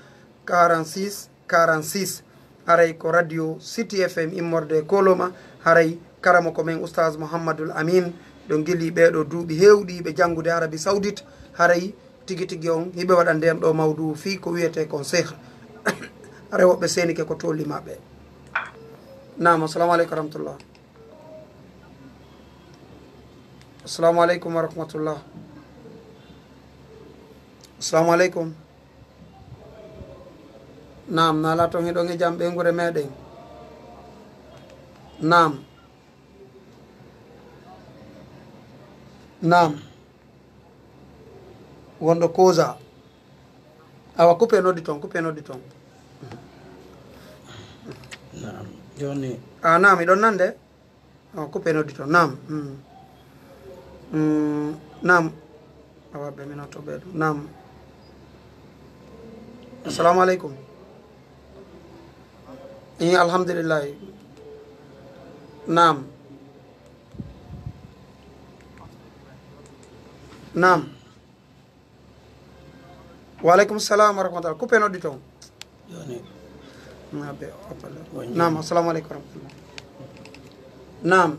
quarante-six quarante-six. haray ko radio City F M immorde Koloma, haray karamoko men Oustaz Mouhammadoul Amine, ɗo gili ɓeeɗo duuɓi heewɗi ɓe janngude Arabie Saoudite, haray tigi tigi on hiɓe waɗa nden ɗo mawdu fii ko wiyetee kon sehr. Haray woɓɓe seenike ko tolli maɓɓe. Naam, assalamu aleykum wa rahmatullah. Assalamu aleykum wa rahmatullah. Assalamu aleykum. Naam, nala ton hiɗon e jam ɓeynguure meɗen. Naam. Naam. Wonɗo Koza. Awa, kupe noddi ton, kupe noddi ton. Naam. Jooni. A, naam, hiɗon nande? Oh, kupe noddi ton. Naam. Mm. Mm, naam. Awa, ɓe minoto ɓe ɗum. Naam. Assalamu aleykum. Eh, alhamdulillahi. Naam. Naam. Wa aleykum salam wa rahmatullah. Kupe noddi ton. Jooni. Naam, assalamu aleykum wa rahmatullah. Naam.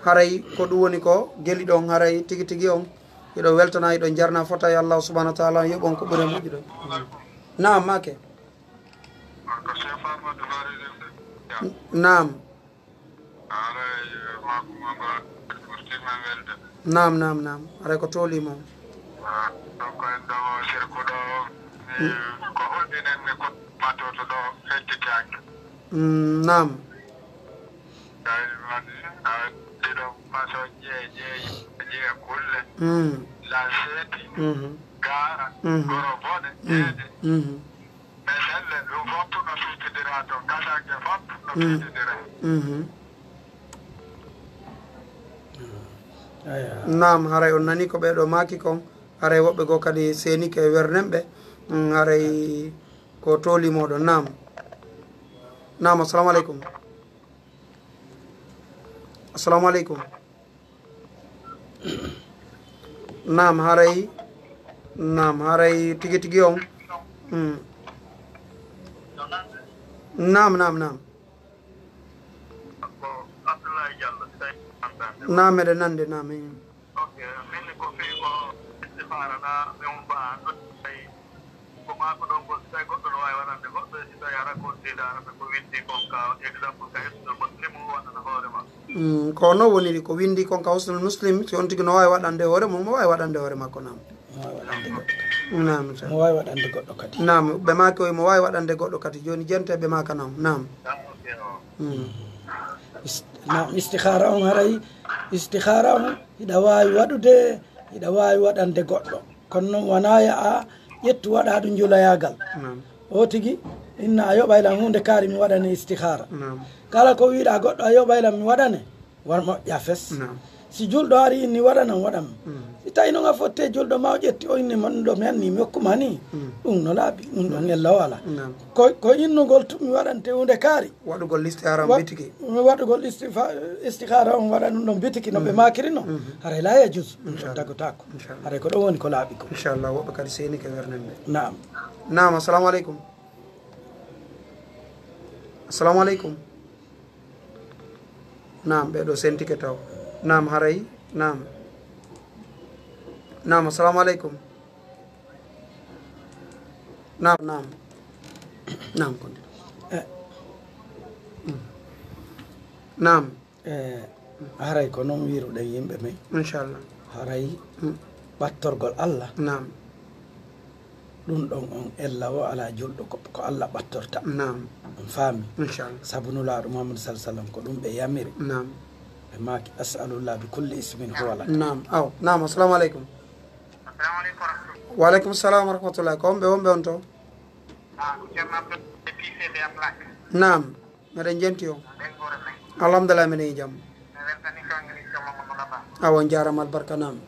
Haray ko ɗum woni ko geli ɗon, haray tigi tigi on. Hiɗo weltana, hiɗo jarna fota, yo Allah subhanahu wa ta'ala yoɓon ko ɓuri moƴƴude. Naam, make. Naam. Naam, naam, naam. Haray ko tolimo. Ɗum ko en ɗo sirku ɗo, mi ko hulɓinenmi ko matoto ɗo hettitaaki. Mm, naam. Tawi mani, a, ɗiɗo façon jeeye, jeeye, jeeye kulle. Mm. Lanseeti, mhm, gaara, mhm, goro bone, mm, jeeɗe. Mhm. Mais selle, ɗum fof no fiitidira toon, kasaŋge fof no, mm, fiitidira. Mhm. Aya. Naam, haray on nani ko ɓee ɗoo maaki kon, haray woɓɓe goo kadi seenike wernen ɓe, mm, haray ko tooli mooɗon. Naam. Naam, assalamu aleykum. Assalamu aleykum. Naam, haray, naam, haray tigi tigi on. Mm. Naam, naam, naam. Ko Abdoulaye Diallo, Tawi Mantande. Naam, meɗen nande, naam, eh. Ok, min ko fii ko istikhara na mi on ba an ɗo tawi ko maa ko ɗon ko si tawi goɗɗo no waawi waɗande goɗɗo, e si tawi hara ko tiiɗa hara ko windi kon ka exemple ka Hisnul Muslim o waɗana hoore ma. Mm, ko non woniri ko windi kon ka Hisnul Muslim, si on tigi no waawi waɗande hoore mum, mo waawi waɗande hoore makko, naam. Mo waawi waɗande goɗɗo kadi. Naam, sir. Mo waawi waɗande goɗɗo kadi. Naam, ɓe maaki oy mo waawi waɗande goɗɗo kadi. Jooni jente ɓe maaka naam. Naam. Ah, ok, o. Mm. Ist-, naam, istikhara on haray, istikhara on hiɗa waawi waɗude, hiɗa waawi waɗande goɗɗo. Kono noon wonaa ya a ƴettu waɗa ɗum njulayagal. Naam. O tigi, inna a yoɓay lan huunde kaari mi waɗane istikhara. Naam. Kala ko wiɗa goɗɗo a yoɓay lan mi waɗane. War moƴƴa fes. Naam. Si julɗo ari inni waɗanam, waɗam. Mm. Si tawi noon a fotte julɗo ma o ƴetti o inni man ɗo mi anni mi hokkuma ni. Mm. Ɗum no laaɓi, ɗum ɗon ella o alaa. Naam. Ko, ko innugol tun mi waɗante huunde kaari. Waɗugol liste haram wa-, bitiki. Waɗugol istifa-, istikhara on waɗa ɗum ɗon bitiki no ɓe, mm, maakiri no. Mm. Haray la yajuz, ɗum ɗon, inchallah, dagotaako. Inchallah. Haray ko ɗon woni ko laaɓi ko. Inchallah, woɓɓe kadi seenike wernen ɓe. Naam. Naam, assalamu aleykum. Assalamu aleykum. Naam, ɓee ɗoo sentike taw. Naam, haray. Naam. Naam, assalamu aleykum. Naam, naam. Naam, konde. Eh. Mm. Naam. Eh, haray ko noon wiiruɗen yimɓe men. Inchallah. Haray, mm, ɓattorgol Allah. Naam. Ɗum ɗon on ella o alaa julɗo ko, ko Allah ɓattorta. Naam. On faami? Inchallah. Sabu Nulaaɗo Muhammadu sallallaahu alayhi wa sallam ko ɗum ɓe yamiri. Naam. Ɓe maaki, "As'alullah bi kulli ismin huwa lak." Naam. Aw, naam, assalamu aleykum. Assalamu aleykum wa rahmatullah. Wa aleykum salam wa rahmatullah. Ko on ɓe, on ɓe on to? Ah, ko Ceerno Abdou P C D Black. Naam. Meɗen jenti o. Alhamdulillah, meɗen e jam. Awa, on jaarama albarka, naam.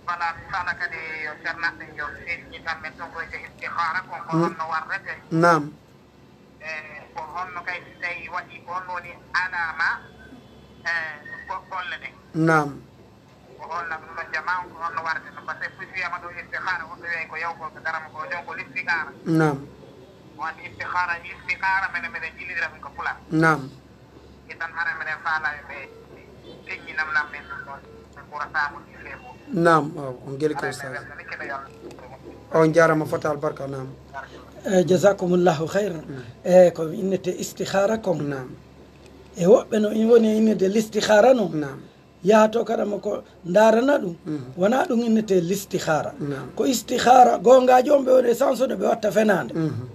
Voilà, mi faala kadi yo ceernaɓe yo seedni tan men ton ko wiyete istikhara kon, ko, mm, honno warrete? Naam. E ko honno kay si tawi waɗi ko honno woni alama, e, go-, golle ɗen? Naam. Ko holno ɗum ɗon jama on, ko holno warde ɗum? Parce que fii wiyama ɗo istikhara, woɓɓe wiya ko yawgol ko darama ko jom ko listikhara. Naam. Won istikhara, istikhara menen, menen jillidira min ko pulaar. Naam. Itan hara menen faala ɓe teññinam nam men ɗum ɗon. Ɓe ɓura saabude ɓe mo. Naam, o, on geli ko Hara ustaz. Menen keɗoyal. On jaarama fota albarka, naam. Eh, jazakumullahu khairan. Mm. Eh, ko innete istikhara kon. Naam. E woɓɓe no in woni e innede listikhara no. Naam. Yaha to kadi mo ko ndaarana ɗum. Mhm. Wona ɗum innete listikhara. Naam. Ko istikhara goongaajo on ɓe woni e sansude ɓe watta fenaande. Mhm.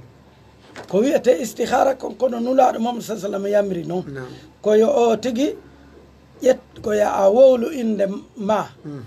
Ko wiyete istikhara kon, kono Nulaaɗo Muhammad sallallahu alaihi wasallam yamiri noon. Naam. Ko yo o tigi ƴet-, ko yo a wowlu innde ma. Mhm.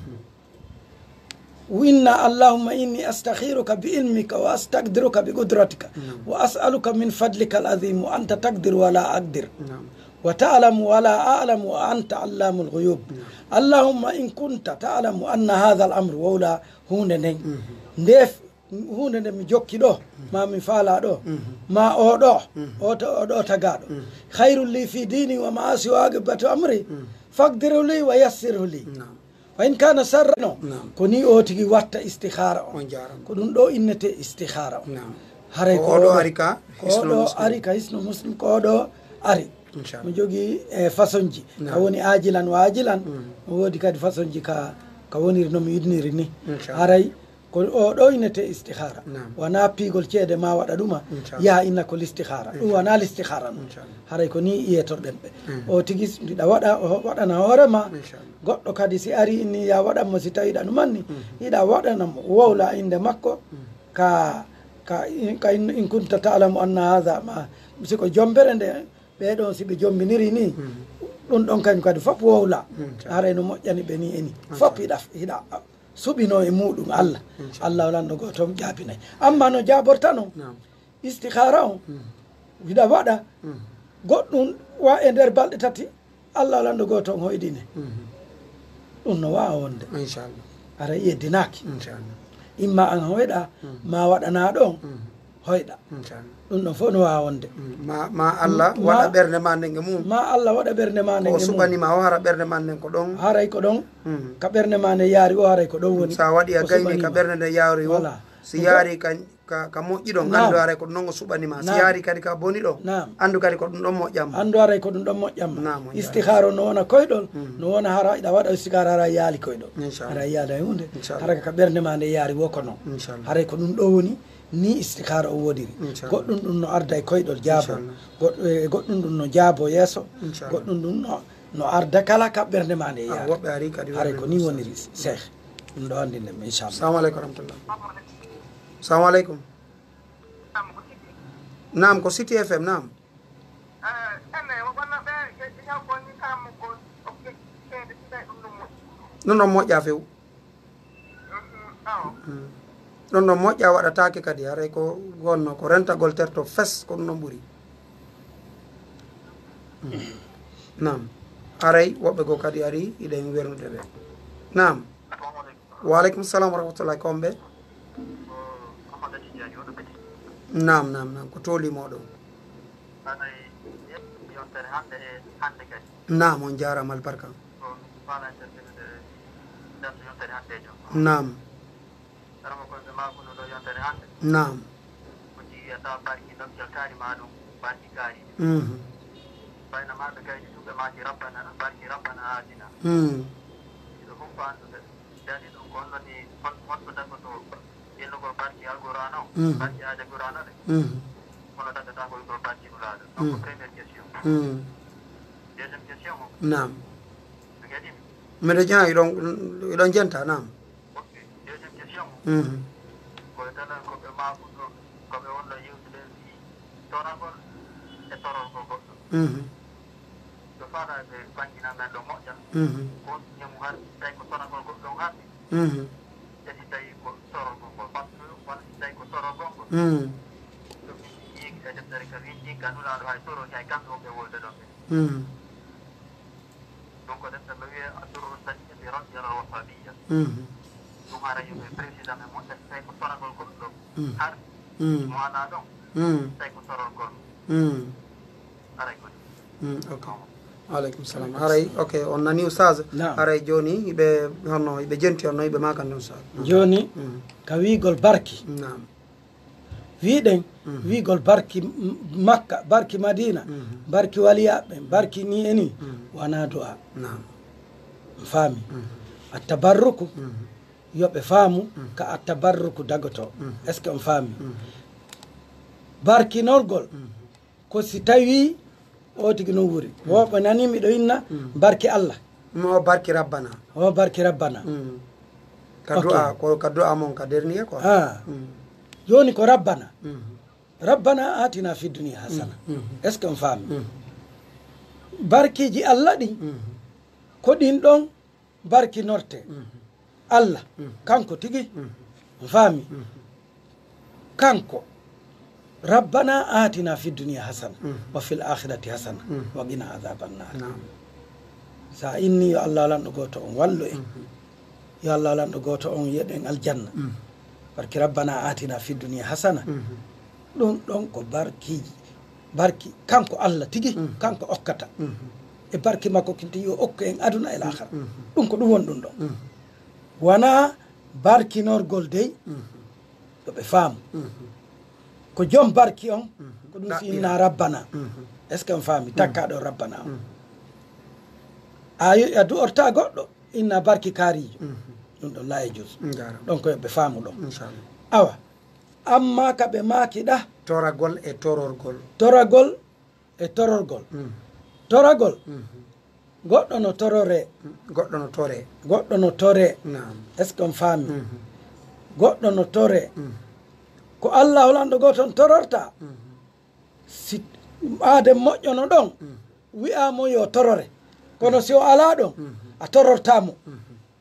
Winna, "Allahumma inni astakhiruka bi ilmika wa astaqdiruka bi qudratika, نعم. Wa as'aluka min fadlika al-azim wa anta taqdir wa la aqdir, نعم. Wa ta'lamu wa la a'lamu wa anta allamul ghuyub. نعم. Allahumma in kunta ta'lamu anna hadha al-amru," wowla huunde nden. Mhm. Nde f-, huunde nde mi jokki ɗo, mhm, ma mi faala ɗo, mhm, ma o ɗo, mhm, o to, o ɗo tagaɗo. Mhm. Khairul li fi dini wa ma'asi wa aqibatu amri. Mhm. Faqdiru li wa yassiru li. نعم. Wa in kana sharran. Naam. Ko ni o tigi watta istikhara on. On jaarama. Ko ɗum ɗo innete istikhara on. Naam. Haray ko ko oɗo oɗo, ari ka ko Hisnu oɗo Muslim. Ari ka Hisnu Muslim, ko oɗo ari. Inchallah. Mo jogii, eh, façon ji. Naam. Ka woni ajilan wa ajilan. Mm. No woodi kadi façon ji ka, ka woniri no mi inniri ni. Inchallah. Haray ko o ɗo innete istikhara. Naam. Wona piigol ceede ma waɗa ɗuma, inchallah, yaha inna ko listikhara. Ɗum, inchallah, wona listikhara noon. Inchallah. Haray ko ni yetorɗen ɓe. Mm. O tigi s-, mbiɗa waɗa, o waɗana hoore ma. Inchallah. Goɗɗo kadi si ari inni ya waɗan mo si tawi ɗa ɗumanni, mm, hiɗa waɗana mo, wowla innde makko, mm, ka, ka, in, ka in, in kunta ta'lamu anna hadha ma, si ko jombere nde, ɓee ɗon si ɓe jombiniri ni, mm, ɗum ɗon kañum kadi fof wowla. Mm, inchallah. Haray no moƴƴani ɓe ni e ni. Inchallah. Fof hiɗa, hiɗa suɓinoo e muuɗum Allah. Inchallah. Allah o lanɗo gooto on jaabinay. Amma no jaaborta non, naam, istikhara on, mm, hiɗa waɗa, mm, goɗɗum wa e nder balɗe tati, Allah o lanɗo gooto on hoyɗine. Mm. Ɗum no waawa wonde. Inchallah. Ara yeddinaaki. Inchallah. Imma an hoyɗa, mm, ma waɗanaa ɗon, mm, hoyɗa. Inchallah. Ɗum ɗon fof no waawa wonde. Mm. Ma, ma Allah, ma, waɗa ɓernde ma nden e mum. Ma Allah waɗa ɓernde ma nden e mum. Ko o suɓani ma o, hara ɓernde ma nden ko ɗon. Haray ko ɗon. Mm. Ka ɓernde ma nden yaari o, haray ko ɗon woni. Sa waɗi a gayni ka ɓernde nden yaari o. Voilà. Si yaari ka, ka, ka moƴƴi ɗon, naam, anndu haray ko ɗum ɗon o suɓani ma. Si, naam, yaari kadi ka boni ɗon, naam, anndu kadi ko ɗum ɗon moƴƴan ma. Anndu haray ko ɗum ɗon moƴƴan ma. Naam, o jaari. Istikhara no wona koyɗol, mm, no wona hara iɗa waɗa istikhara hara yaali koyɗol. Inchallah. Hara yaali hay hunde. Inchallah. Hara ka ɓernde ma nde yaari wo ko non. Inchallah. Haray ko ɗum ɗo woni. Ni istikhara o wodiri. Inchallah. Goɗɗum ɗum no arda e koyɗol jaabo. Inchallah. Goɗ-, e goɗɗum ɗum no jaabo yeeso. Inchallah. Goɗɗum ɗum no, no arda kala ka ɓernde ma nde. Ah, yaari. Woɓɓe ari kadi. Haray ko ni woniri, Cheikh. Ɗum ɗo anndinde mi, inchallah. Salamu aleykum wa rahmatullah. Salamu aleykum. Naam, ko City F M, naam. Ɗum ɗon moƴƴa few. Mm. Ɗum ɗon moƴƴa, waɗataake kadi, haray ko wonno ko rentagol terto fes, ko ɗum ɗon ɓuri. Mm. Naam. Haray woɓɓe goo kadi ari, iɗen wernude ɓe. Naam. Wa aleykum salam wa rahmatullahi, ko on ɓe? Naam, naam, naam, ko tooli mooɗon. Naam, on jaaraama albarka. Naam. Naam. Mhm. Mm. Mhm. Mm. Naam. Miɗo jaa, iɗon, iɗon jenta, naam. Mhm. Mhm. Mhm. Mhm. Mhm. Mhm. Mm. Mm. Mm, ok. Wa aleykum salam. Haray, ok, on nani Oustaz? Naam. Haray jooni, iɓe, honno, iɓe jenti, honno iɓe maakande Oustaz? Jooni, mm, ka wiigol barki. Naam. Wiɗen, wiigol barki M-, Makka, barki Madina, barki waliyaaɓe, barki ni e ni, wonaa du'a. Naam. Faami? Attabarruku, yo ɓe faamu ka attabarruku dagotoo. Est-ce que on faami? Barkinorgol, ko si tawii o tigi no wuuri. Woɓɓe nani miɗo inna barki Allah. Mo barki Rabbana. O barki Rabbana. Ka Ok. du'a, ko ka du'a mon ka dernier quoi. Ah. Jooni ko Rabbana. Rabbana atina fi dunya hasana. Est-ce que on faami? Barkiiji Allah ɗin, ko ɗin ɗon barkinorte. Allah, kanko tigi, on faami? Kanko, Rabbana atina fi dunya hasana, wa fil akhirati hasana, wa qina adhaban nar. Naam. Sa inni yo Allah lanɗo gooto on wallu en. Yo Allah lanɗo gooto on yeɗen aljanna. Barki Rabbana atina fi dunya hasana. Ɗum ɗon ko barkiiji. Barki kanko Allah tigi, kanko okkata. E barki makko kinti yo okku en aduna e laakhara. Ɗum ko ɗum woni ɗum ɗon. Wonaa barkinorgol dey, yo ɓe faamu. Ko jom barki on, ko ɗum si inna Rabbana. Est-ce que on faami? Takkaaɗo Rabbana on. A, a du'orta goɗɗo, inna barki kaariijo. Ɗum ɗon la e jus. Njaram. Ɗon ko yo ɓe faamu ɗon. Inchallah. Awa, amma ka ɓe maaki ɗa. Toragol e tororgol. Toragol e tororgol. Toragol, goɗɗo no torore. Goɗɗo no tore. Goɗɗo no tore. Naam. Est-ce que on faami? Goɗɗo no tore. Ko Allah lanɗo gooto on tororta. Si aade moƴƴono ɗon, wi'a mo yo torore. Kono si o alaa ɗon, a tororta mo.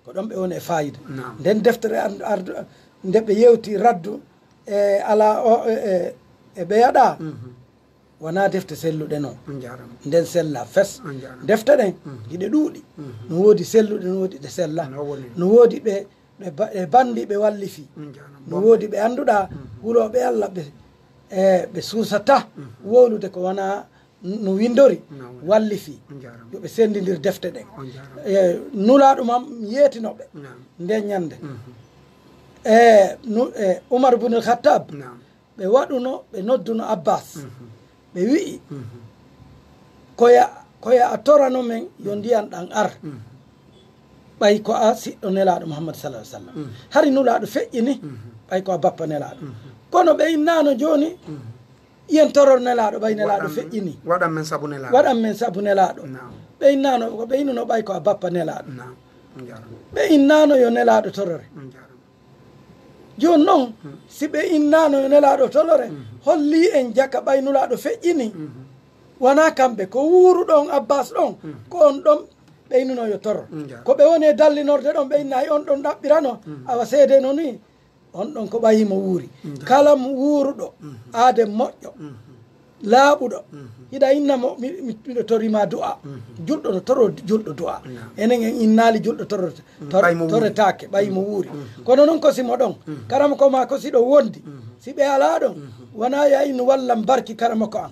Ko ɗon ɓe woni e faayida. Naam. Nden deftere an-, ardu-, nde ɓe yewti raddu e alaa o, e, e, e ɓe yaɗa. Wonaa defte selluɗe non. On njaaraama. Nden sella fes. On njaaraama. Defte ɗen, hiɗe ɗuuɗi. No woodi selluɗe, no woodi ɗe sella. No woni. No woodi ɓe, ɓe ba-, ɓe banndi, ɓe wallifi. On njaaraama. No woodi ɓe annduɗaa, hulooɓe Allah, ɓe, e, ɓe suusata wowlude ko wonaa n-, no winndori, wallifi. On njaaraama. Yo ɓe senndindir defte ɗen. On njaaraama. E, Nulaaɗo mam yeetino ɓe. Naam. Nden ñannde. E, nu-, e, Umar ibn al-Khattab, Naam. Ɓe waɗuno, ɓe nodduno Abbas. Ɓe wi'i, ko ya, ko ya a torano men yo ndiyan ɗan ar. Ɓay ko a siɗɗo Nelaaɗo Muhammad sallallahu alaihi wasallam. Hari Nulaaɗo feƴƴini, ɓay ko a bappa Nelaaɗo. Kono ɓe innaano jooni, yen toror Nelaaɗo, ɓay Nelaaɗo Waɗan, feƴƴini. Waɗan men sabu Nelaaɗo. Waɗan men sabu Nelaaɗo. Naam. Ɓe innaano, ko ɓe innuno ɓay ko a bappa Nelaaɗo. Naam. Njaram. Ɓe innaano yo Nelaaɗo torore. Njaram. Jooni non, si ɓe innaano yo Nelaaɗo torore, hollii en jaka ɓay Nulaaɗo feƴƴini. Wanaa kamɓe, ko wuuruɗo on Abbas ɗon, ko on ɗon ɓe innuno yo toror. Njaram. Ko ɓe woni e dallinorde ɗon, ɓe inna hay on ɗon ɗaɓɓirano, awa seede no ni, on ɗon ko ɓayi mo wuuri. Njaram. Kala mo wuuruɗo, aade moƴƴo, laaɓuɗo, hiɗa inna mo, mi, mi, miɗo tori ma du'a. Julɗo no toro julɗo du'a. Naam. Enen en innaali julɗo toro, tor-, Ɓay mo wuuri. Toretaake, ɓay mo wuuri. Kono non ko si mo ɗon, karama ko ma ko si ɗo wondi, si ɓe alaa ɗon, wanaa ya innu wallan barki karama ko an.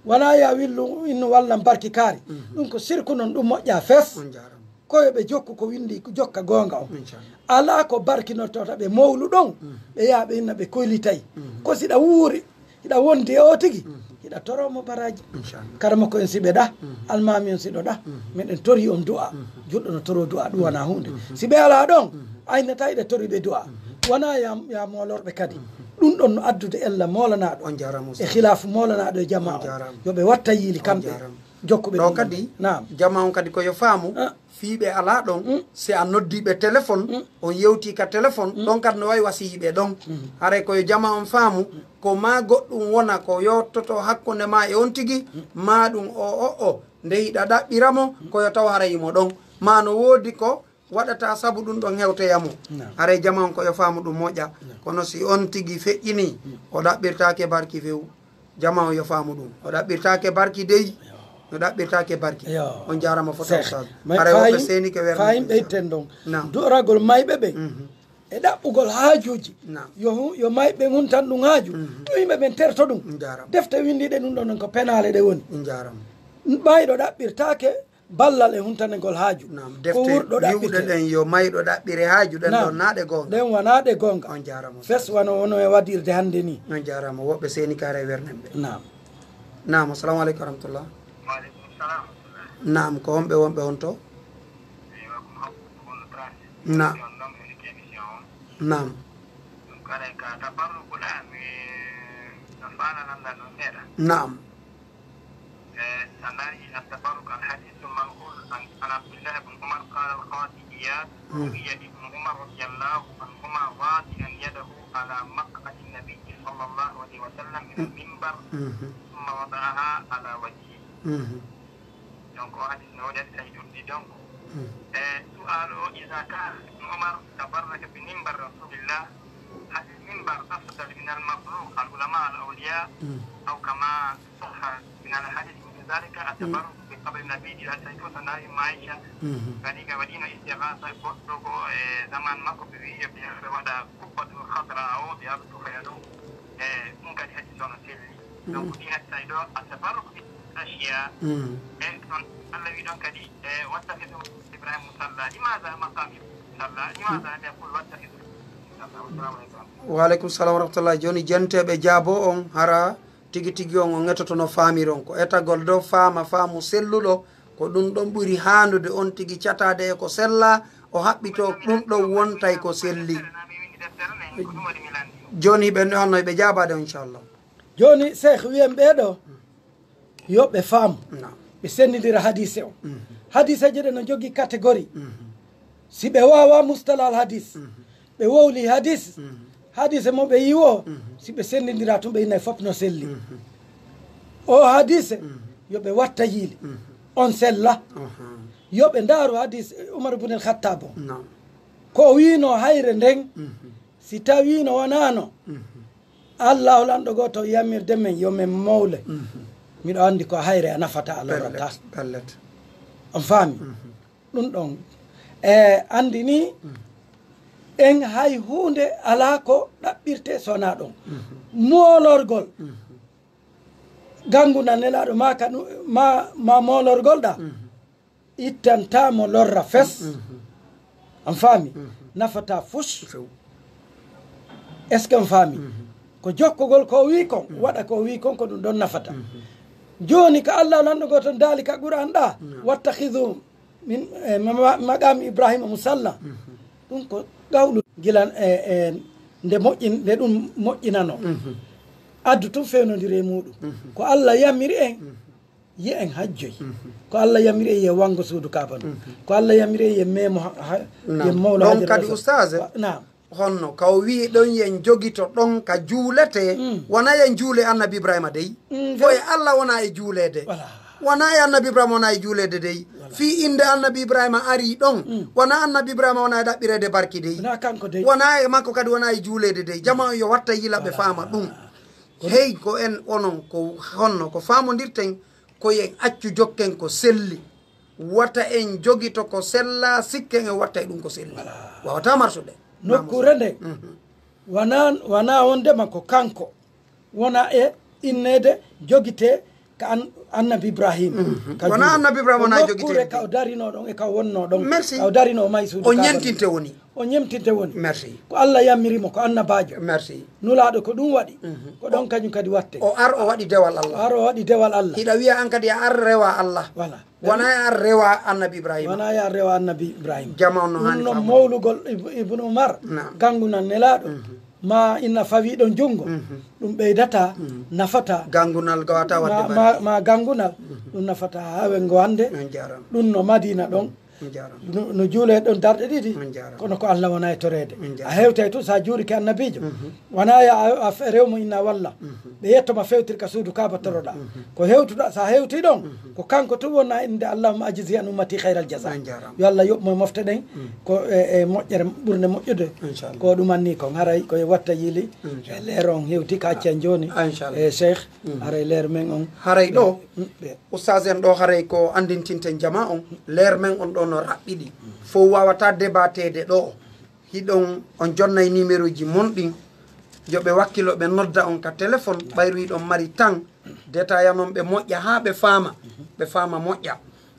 Wanaa ya willu innu wallan barki kaari. Ɗum ko sirku non, ɗum moƴƴa fes. On njaram. Ko yo ɓe jokku ko windi, jokka goonga on. Inchallah. Alaa ko barkinortota ɓe mowlu ɗon, ɓe yaha ɓe inna ɓe koylitay. Ko si ɗa wuuri, hiɗa wondi e o tigi, hiɗa toro mo baraji. Inchallah. Karama ko en si ɓe ɗa, almaami on si ɗo ɗa, meɗen tori on du'a. Julɗo no toro du'a, ɗum wona huunde. Si ɓe alaa ɗon, aynata hiɗa tori ɓe du'a. Wona ya, ya moolorɓe kadi. Ɗum ɗon no addude ella moolanaaɗo. On njaram, e Ustaz. Khilaafu moolanaaɗo e jamaa on. On njaram. Yo ɓe watta yiili On kamɓe. Njaram. Jokkuɓe Ɗo ɗum kadi, ɗon. Naam. Jamaa on kadi ko yo faamu, Ah. fii ɓe alaa ɗon, si a noddi ɓe téléphone, on yewti ka téléphone, ɗon kadi no wawi wasiyi ɓe ɗon. Haray ko yo jamaa on faamu, ko maa goɗɗum wona ko yottoto hakkunde maa e on tigi, maa ɗum o, o, o, nde hiɗa ɗaɓɓira mo, ko yo taw haray mo ɗon. Maa no woodi ko waɗata sabu ɗum ɗon hewtoya mo. Naam. Haray jamaa on ko yo faamu ɗum moƴƴa. Naam. Kono si on tigi feƴƴini, o ɗaɓɓirtaake barki few. Jamaa on yo faamu ɗum. O ɗaɓɓirtaake barki dey. No ɗaɓɓirtaake barki. Yo. On njaarama fota Ustaz. Haray woɓɓe seeni ke wernde. Fayim ɓeyten ɗon. Naam. Du'oragol mayɓe ɓen. Mhm. E ɗaɓɓugol haajuuji. Naam. Yo hu-, yo mayɓe ɓen huntan ɗum haaju. Mhm. Yo yimɓe ɓen terto ɗum. Njaarama. Defte windiiɗe ɗum ɗon non ko penaale ɗe woni. Njaarama. Mayɗo ɗaɓɓirtaake ballal e huntanegol haaju. Naam, ko defte wurɗo ɗaɓɓirte. Ɗen yo mayɗo ɗaɓɓire haaju, ɗen ɗon naa ɗe goonga. Ɗen wanaa ɗe goonga. On jaaraama. Fes wano wono e waɗirde hannde ni. On jaaraama. Woɓɓe seeni kaare wernen ɓe. Naam. Naam, assalamu aleykum wa rahmatullah. Wa aleykum salam. Naam, ko homɓe wonɓe on to? Eywa, ko Mamadou Bono Trace. Na. Émission ɗon e émission on. Naam. Ɗum kala ka tabarruku ɗa, mi no faala lanndal ɗon seeɗa. Naam. Eh, a ndaari at-tabarruk, al-hadith al-manqul an, an Abdullah ibn Umar qala al-qadi Iyad, Mm. ruwiya ibn Umar radiyallahu anhuma wadi'an yadahu ala maq'adi an-nabi sallallahu alayhi wa sallam min al-minbar, Mhm. thumma wada'aha ala wajhihi. Mhm. Donc, o hadis no waɗi tawi ɗum ɗi donc. Mhm. E su'alu o, iza kana ibn Umar tabarraka bi minbar Rasulillah, hal al-minbar afdal min al-makhluq, al-ulama, al-awliya, Mhm. aw kama sahha min al-hadith min dhalika, at-tabarruk bi qabri nabi, ila tawi ko sanawi ma Aisha, Mhm. kadi ka waɗino istighasa goɗɗo ko e zaman makko, ɓe wi yo ɓe waɗa kubbatul khadra o, ɓe haɓa tufaya ɗum. E ɗum kadi hadis o no selli. Donc, ɗi hadisaaji ɗo, at-tabarruk bil ashiya. Mm. E ɗon Allah wi ɗon kadi, e, "Wattakhidhu Ibrahima musalla." Limaza maqam Ibrahima musalla? Limaza lam yaqul, "Wattakhidhu musalla"? Wassalamu aleykum. Wa aleykum salam wa rahmatullah. Jooni, jenteeɓe jaabo on, hara tigi tigi on, on etoto no faamiri on. Ko etagol dow faama, faamu selluɗo, ko ɗum ɗon ɓuri haanude on tigi cataade e ko sella, o haɓɓitoo ɗum ɗon wontay ko selli. Jooni, ɓen honno ɓe jaabaade on, inchallah. Jooni, Seex, wiyen ɓee ɗoo, yo ɓe faamu. Naam. Ɓe senndindira hadiise on. Mhm. Hadiiseeje ɗen no jogii catégorie. Mhm. Si ɓe waawaa mustalah al hadis, Mhm. ɓe wowlii hadis, Mhm. hadiise mo ɓe yi'i o, Mhm. si ɓe senndindiraa tun, ɓe innay fof no selli. Mhm. O hadiise, Mhm. yo ɓe watta yiili. Mhm. On sella. Aha. Yo ɓe ndaaru hadiis Umar ibn al-Khattab o. Naam. Ko wiinoo hayre nden, Mhm. si tawiino wanaano, Mhm. Allaahu lanɗo gooto yamirde men yo men mowle. Mhm. Miɗo anndi ko hayre a nafataa, a lorrataa. Pellet, pellet. On faami? Mhm. Ɗum ɗon. E anndi ni, Mhm. en hay huunde alaa ko ɗaɓɓirte so wonaa ɗon. Mhm. Moolorgol. Mhm. Ganngu nan Nelaaɗo ma ka ɗum, ma, ma moolorgol ɗa. Mhm. Ittantaa mo lorra fes. Mhm. On faami? Mhm. Nafataa fus. Few. Est-ce que on faami? Mhm. Ko jokkugol ko o wii kon, Mhm. waɗa ko o wii kon, ko ɗum ɗon nafata. Mhm. Jooni ko Allah lanɗo gooto daali ka Qur'an ɗa, Mhm. "Wattakhidhu min, eh, ma-, ma-, maqami Ibrahima musalla." Mhm. Ɗum ko gawɗo gila, eh, eh, nde moƴƴin-, nde ɗum moƴƴinano. Mhm. Addu tun fewnondire e muɗum. Mhm. Ko Allah yamiri en, Mhm. Yo en hajjoy. Mhm. Ko Allah yamiri en yo wanngo suudu Kaaba ndun. Mhm. Ko Allah yamiri en yo meemo ha, ha, Naam. yo mowlo Ɗon Hajar kadi, Aswad. Ustaaz, Wa-, naam. honno ka o wi'i ɗon yo en jogito ɗon ka juuletee, Mm. wonaa yo en juule Annabi Ibrahima dey? Mm, Ko e dey. Allah wonaa e juuleede. Voilà. Wonaa e Annabi Ibrahima wonaa e juuleede dey. Voilà. Fii innde Annabi Ibrahima arii ɗon. Mm. Wonaa Annabi Ibrahima wonaa e ɗaɓɓireede barki dey. Wonaa kanko dey. Wonaa e makko kadi wonaa e juuleede dey. Jamaa on yo watta yila ɓe Voilà. faama ɗum. Kono Hey, ko en onon, ko honno, ko faamondirten, ko yo en accu jokken ko selli. Wata en jogito ko sella, sikken en watta e ɗum ko selli. Voilà. Wawata marsude. Nokkuure nden, Mhm. wonaa, wonaa wondema ko kanko wona e inneede jogitee ka an-, Annabi Ibrahima. Mhm. Ka Wonaa juuɗe. Annabi Ibrahima Ko wonaa nokkuure jogiteede. ka o darinoo ɗon e ka o wonnoo ɗon. Merci. Ka o darinoo may suudu O Kaaba ñentinte ndun. woni. O ñemtinte woni. Merci. Ko Allah yamiri mo, ko annabaajo. Merci. Nulaaɗo ko ɗum waɗi. Mhm. Ko ɗon kañum kadi watte. O ar o waɗi dewal Allah. O ar o waɗi dewal Allah. Hiɗa wiya an kadi a ar rewa Allah. Voilà. Wonaa e ar rewa Annabi Ibrahima. Wonaa e ar rewa Annabi Ibrahima. Jama on no Ɗum haani non faamude. mowlugol Ib-, Ibnu Umar, Naam. ganngunal Nelaaɗo, Mhm. ma ina fawii ɗon junngo, Mhm. ɗum ɓeydataa, Mhm. nafataa. Ganngunal gawataa waɗde ma, ma, barke. ma ganngunal, Mhm. ɗum nafataa haa wengo hannde. On jaaraama. Ɗum no Madiina ɗon. On jaaraama. No, no juulee ɗon darɗe ɗiɗi, On jaaraama. kono ko Allah wona e toreede. On jaaraama. A hewtay tun, so a juurike Annabiijo, Mhm. wonaa yo a, a fe-, rew mo inna walla. Mhm. Ɓe yetto ma fewtir ka suudu Kaaba toroɗaa. Mhm. Ko hewtuɗaa, so a hewtii ɗon, Mhm. ko kanko tun wona innde "Allahumma ajzi an ummati khayral jaza." On jaaraama. Yo Allah yoɓ mo e mofte ɗen, Mhm. ko e, e moƴƴere ɓurnde moƴƴude. Inchallah. Ko ɗum anni kon, haray ko e watta yiili, Inchallah. e leero on hewti ka acci en jooni. Ah, inchallah. E Cheikh, Mhm. haray leer men on. Haray ɗo, Mm, ɓe. Ustaaz en ɗo, haray ko anndintinten jama on, leer men on ɗo no raɓɓiɗi. Fow waawataa debateede ɗo. Hiɗon, on jonnay numéroji mon ɗin. Yo ɓe wakkilo, ɓe nodda on ka téléphone, ɓayru hiɗon mari tan. Détail anon ɓe moƴƴa haa ɓe faama, ɓe faama moƴƴa.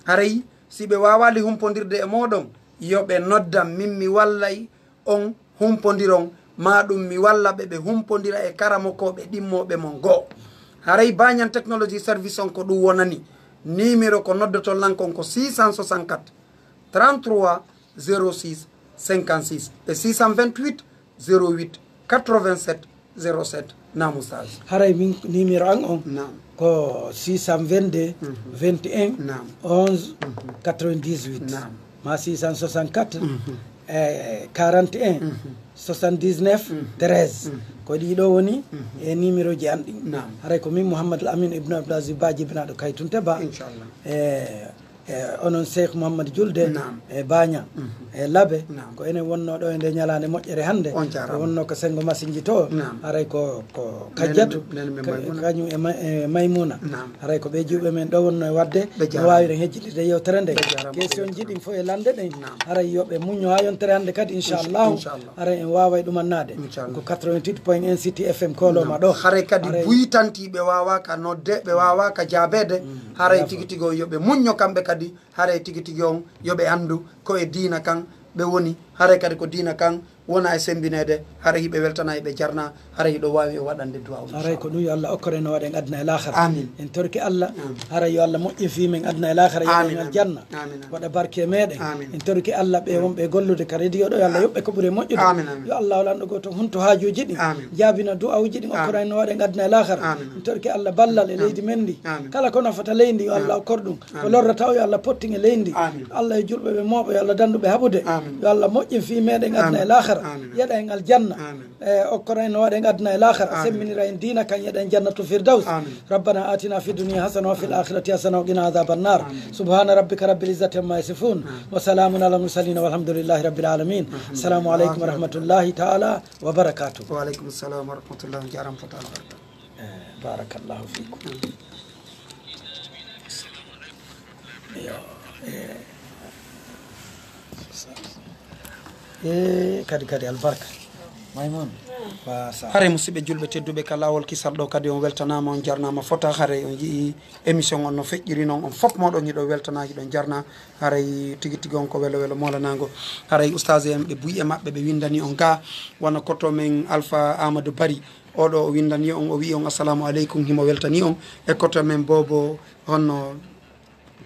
Haray Si ɓe waawaali humpondirde e mooɗon, yo ɓe noddan, min mi wallay on humpondiron, maa ɗum mi walla ɓe ɓe humpondira e karamokooɓe ɗimmooɓe mon goo. Haray Banyan Technology Service on ko ɗum wonani. Numéro ko noddoton lan kon ko six cent soixante-quatre, trente-trois, zéro six, cinquante-six e six cent vingt-huit, zéro huit, quatre-vingt-sept, zéro sept. Naam, Oustaz. Haray min numéro an on Naam. ko six cent vingt-deux, Mhm. vingt et un, Naam. onze, Mhm. quatre-vingt-dix-huit. Naam. Ma six cent soixante-quatre, Mhm. e quarante et un, Mhm. soixante-dix-neuf, Mhm. treize. Mhm. Ko ɗiɗo woni Mhm. e numéro ji an ɗin. Naam. Haray ko min Mouhamadou Amine Ibn Abdoul Aziz Badji Binaɗo Kaytunte Ba. Inchallah. E, e onon Cheikh Mouhamadou Julde Naam. e Baña Mhm. e Labe. Naam. Ko enen wonno ɗo e nde ñalaande moƴƴere hannde. On jaaraama. O wonno ko senngo masinji to. Naam. Haray ko, ko Nene Kajjatu, men, nene men ka-, Maymuna. kañum e Ma-, e Maymuna. Naam. Haray ko ɓe juuɓe men ɗo wonno e waɗde. Ɓe No jaaraama. waawiren hejjitde yewtere nde. Ɓe jaaraama. Question ji ɗin fof e lande ɗen. Naam. Haray yo ɓe muñño haa yontere hannde kadi, inchallahu. Inchallah. Haray en waaway ɗumannaade. Inchallah. Ko quatre-vingt-huit point un City F M kooloma Naam. ɗo. Haray kadi Haray buytantiiɓe waawaaka nodde, ɓe waawaaka jaabeede. Mm. Haray Jaafa. tigi tigi o yo ɓe muñño kamɓe kadi. Haray tigi tigi on yo ɓe anndu ko e diina kan ɓe woni. Haray kadi ko diina kan wona e sembineede. Haray hiɓe weltana, hiɓe jarna. Haray hiɗo waawi e waɗande du'a, Haray ko inchallah. ɗum yo Allah okkor en no waɗen aduna e laakhara. Amin. En torki Allah. Amin. Haray yo Allah moƴƴin fii men aduna e laakhara, yo Amin, en amin. aljanna. Amin, amin. Waɗa barke e meɗen. Amin. En torki Allah ɓe Amin. wonɓe e gollude ka radio ɗo, yo Allah yoɓɓe ko ɓuri e moƴƴude. Amin, amin. Yo Allah o lanɗo gooto hunto haajuuji ɗin. Amin. Jaabina du'awuji ɗin, Amin. okkora en no waɗen aduna e laakhara. Amin. En torki Allah ballal e Amin. leydi men ndi. Amin. Kala ko nafata leydi ndi, yo Allah Amin. okkor ɗum. Ko Amin. lorrata o, yo Allah pottin e leydi ndi. Amin. Allah e julɓe ɓe mooɓo, yo Allah dandu ɓe haɓude. Amin. Yo Allah moƴƴin fii meɗen aduna e Amin. laakhara. Amin. Yeɗa en aljanna. Amin. E, okkora en no waɗen aduna e laakhara. Amin. Semminira en diina kan, yeɗa en jannatul firdaus. Amin. ربنا آتنا في الدنيا حسنة وفي الآخرة حسنة وقنا عذاب النار. آمين. سبحان ربك رب العزة عما يصفون. آمين. وسلام على المرسلين والحمد لله رب العالمين. الحمد لله. السلام عليكم ورحمة الله تعالى وبركاته. Wa aleykum salam wa rahmatullah. On jaaraama fota albarka. Eh, barakallahu fikum. Amin. Yo, eh. Eh, kadi, kadi albarka. Maymun. Ba sa. Haray musidɓe julɓe tedduɓe ka laawol kisal ɗo kadi on weltanaama, on jarnaama fota. Haray on yi'i émission on no feƴƴiri non, on fof mooɗon hiɗo weltana, hiɗon jarna. Haray tigi tigi on ko welo welo moolanaango. Haray ustaas en ɓe buy e maɓɓe ɓe winndani on ga, wano koto men Alpha Amadou Bari. Oɗo o winndani on, o wi'i on assalamu aleykum, himo weltani on. E koto men Bobo, honno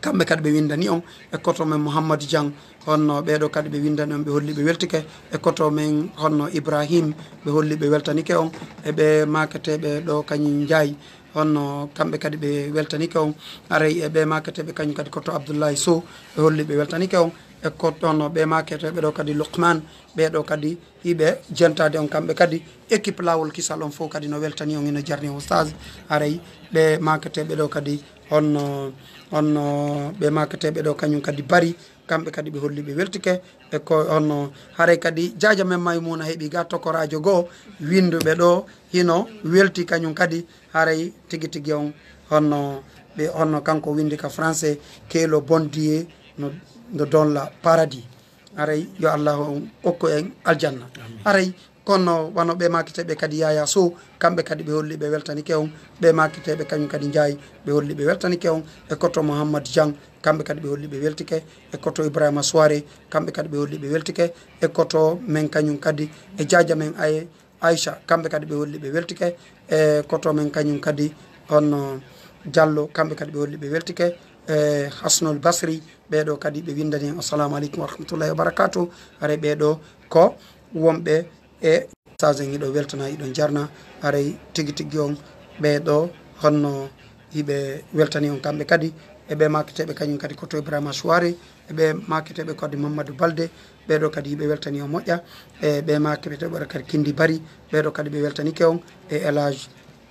kamɓe kadi ɓe winndani on. E koto men Mouhamadou Diang, honno ɓeeɗo kadi ɓe winndani on, ɓe holli ɓe weltike. E koto men honno Ibrahim, ɓe holli ɓe weltanike on. E ɓe maaketeeɓe ɗo kañum Njaay, honno kamɓe kadi ɓe weltanike on. Haray e ɓe maaketeeɓe kañum kadi koto Abdoulaye Sow, ɓe holli ɓe weltanike on. E koto honno ɓe maaketeeɓe ɗo kadi Loukman, ɓeeɗo kadi hiɓe jentaade on kamɓe kadi. Équipe Laawol Kisal on fof kadi no weltani on, ina jarni on ustaas. Haray ɓe maaketeeɓe ɗo kadi honno, honno ɓe maaketeeɓe ɗo kañum kadi Bari, kamɓe kadi ɓe holli ɓe weltike. E ko honno haray kadi jaaja men Maymuna heɓi ga tokoraajo goo winnduɓe ɗo hino welti kañum kadi. Haray tigi tigi on honno ɓe, honno kanko winndi ka français, que le bon Dieu no, no donne la paradis. Haray yo Allah on okku en aljanna. Amin. Haray kono wano ɓe maaketeeɓe kadi Yaya Sow, kamɓe kadi ɓe holli ɓe weltanike on. Ɓe maaketeeɓe kañum kadi Njaay, ɓe holli ɓe weltanike on. E koto Mouhammad Diang, kamɓe kadi ɓe holli ɓe weltike. E koto Ibrahima Soare, kamɓe kadi ɓe holli ɓe weltike. E koto men kañum kadi e jaaja men Aye, Aïcha, kamɓe kadi ɓe holli ɓe weltike. E koto men kañum kadi honno Diallo, kamɓe kadi ɓe holli ɓe weltike. E Hasnul Basri, ɓeeɗo kadi ɓe winndani en assalamu aleykum wa rahmatullahi wa barakatuh. Haray ɓeeɗo ko wonɓe e stage en, hiɗo weltana, hiɗo jarna. Haray tigi tigi on ɓeeɗo honno hiɓe weltani on kamɓe kadi. E ɓe maaketeeɓe kañum kadi koto Ibrahima Chouare, e ɓe maaketeeɓe kadi Mamadou Balde, ɓeeɗo kadi hiɓe weltani on moƴƴa. E ɓe maaketeeɓe kadi Kindi Bari, ɓeeɗo kadi ɓe weltanike on. E El Hadj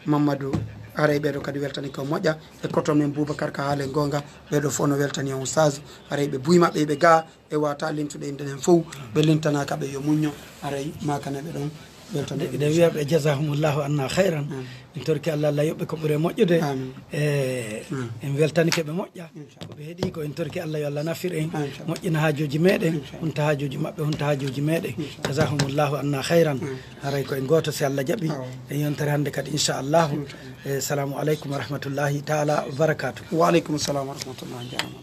Mamadou, haray ɓeeɗo kadi weltanike on moƴƴa. E koto men Boubacar ka haalen goonga, ɓeeɗo fof no weltani on ustaas. Haray ɓe buy maɓɓe hiɓe ga, e wata lintude innde nden fof, ɓe lintanaaka ɓe yo muñño. Haray maakane ɓe ɗon weltani ɓe. Nde wiya ɓe jazahumullahu anna khayran. Amin. En torki Allah, Allah yoɓɓe ko ɓuri e moƴƴude. Amin. E Amin. en weltanike ɓe moƴƴa. Inchallah. Ko ɓe heɗi ko, en torki Allah yo Allah nafir en, Inchallah. moƴƴina haajuuji meɗen, Inchallah. hunta haajuuji maɓɓe, hunta haajuuji meɗen. Inchallah. Jazahumullahu anna khayran. Amin. Haray ko en gooto, si Allah jaɓi. Awa. E yontere hannde kadi, inchallahu. Inchallah. E, salamu aleykum wa rahmatullahi taala wa barakatuh. Wa aleykum salam wa rahmatullah. Jaaraama.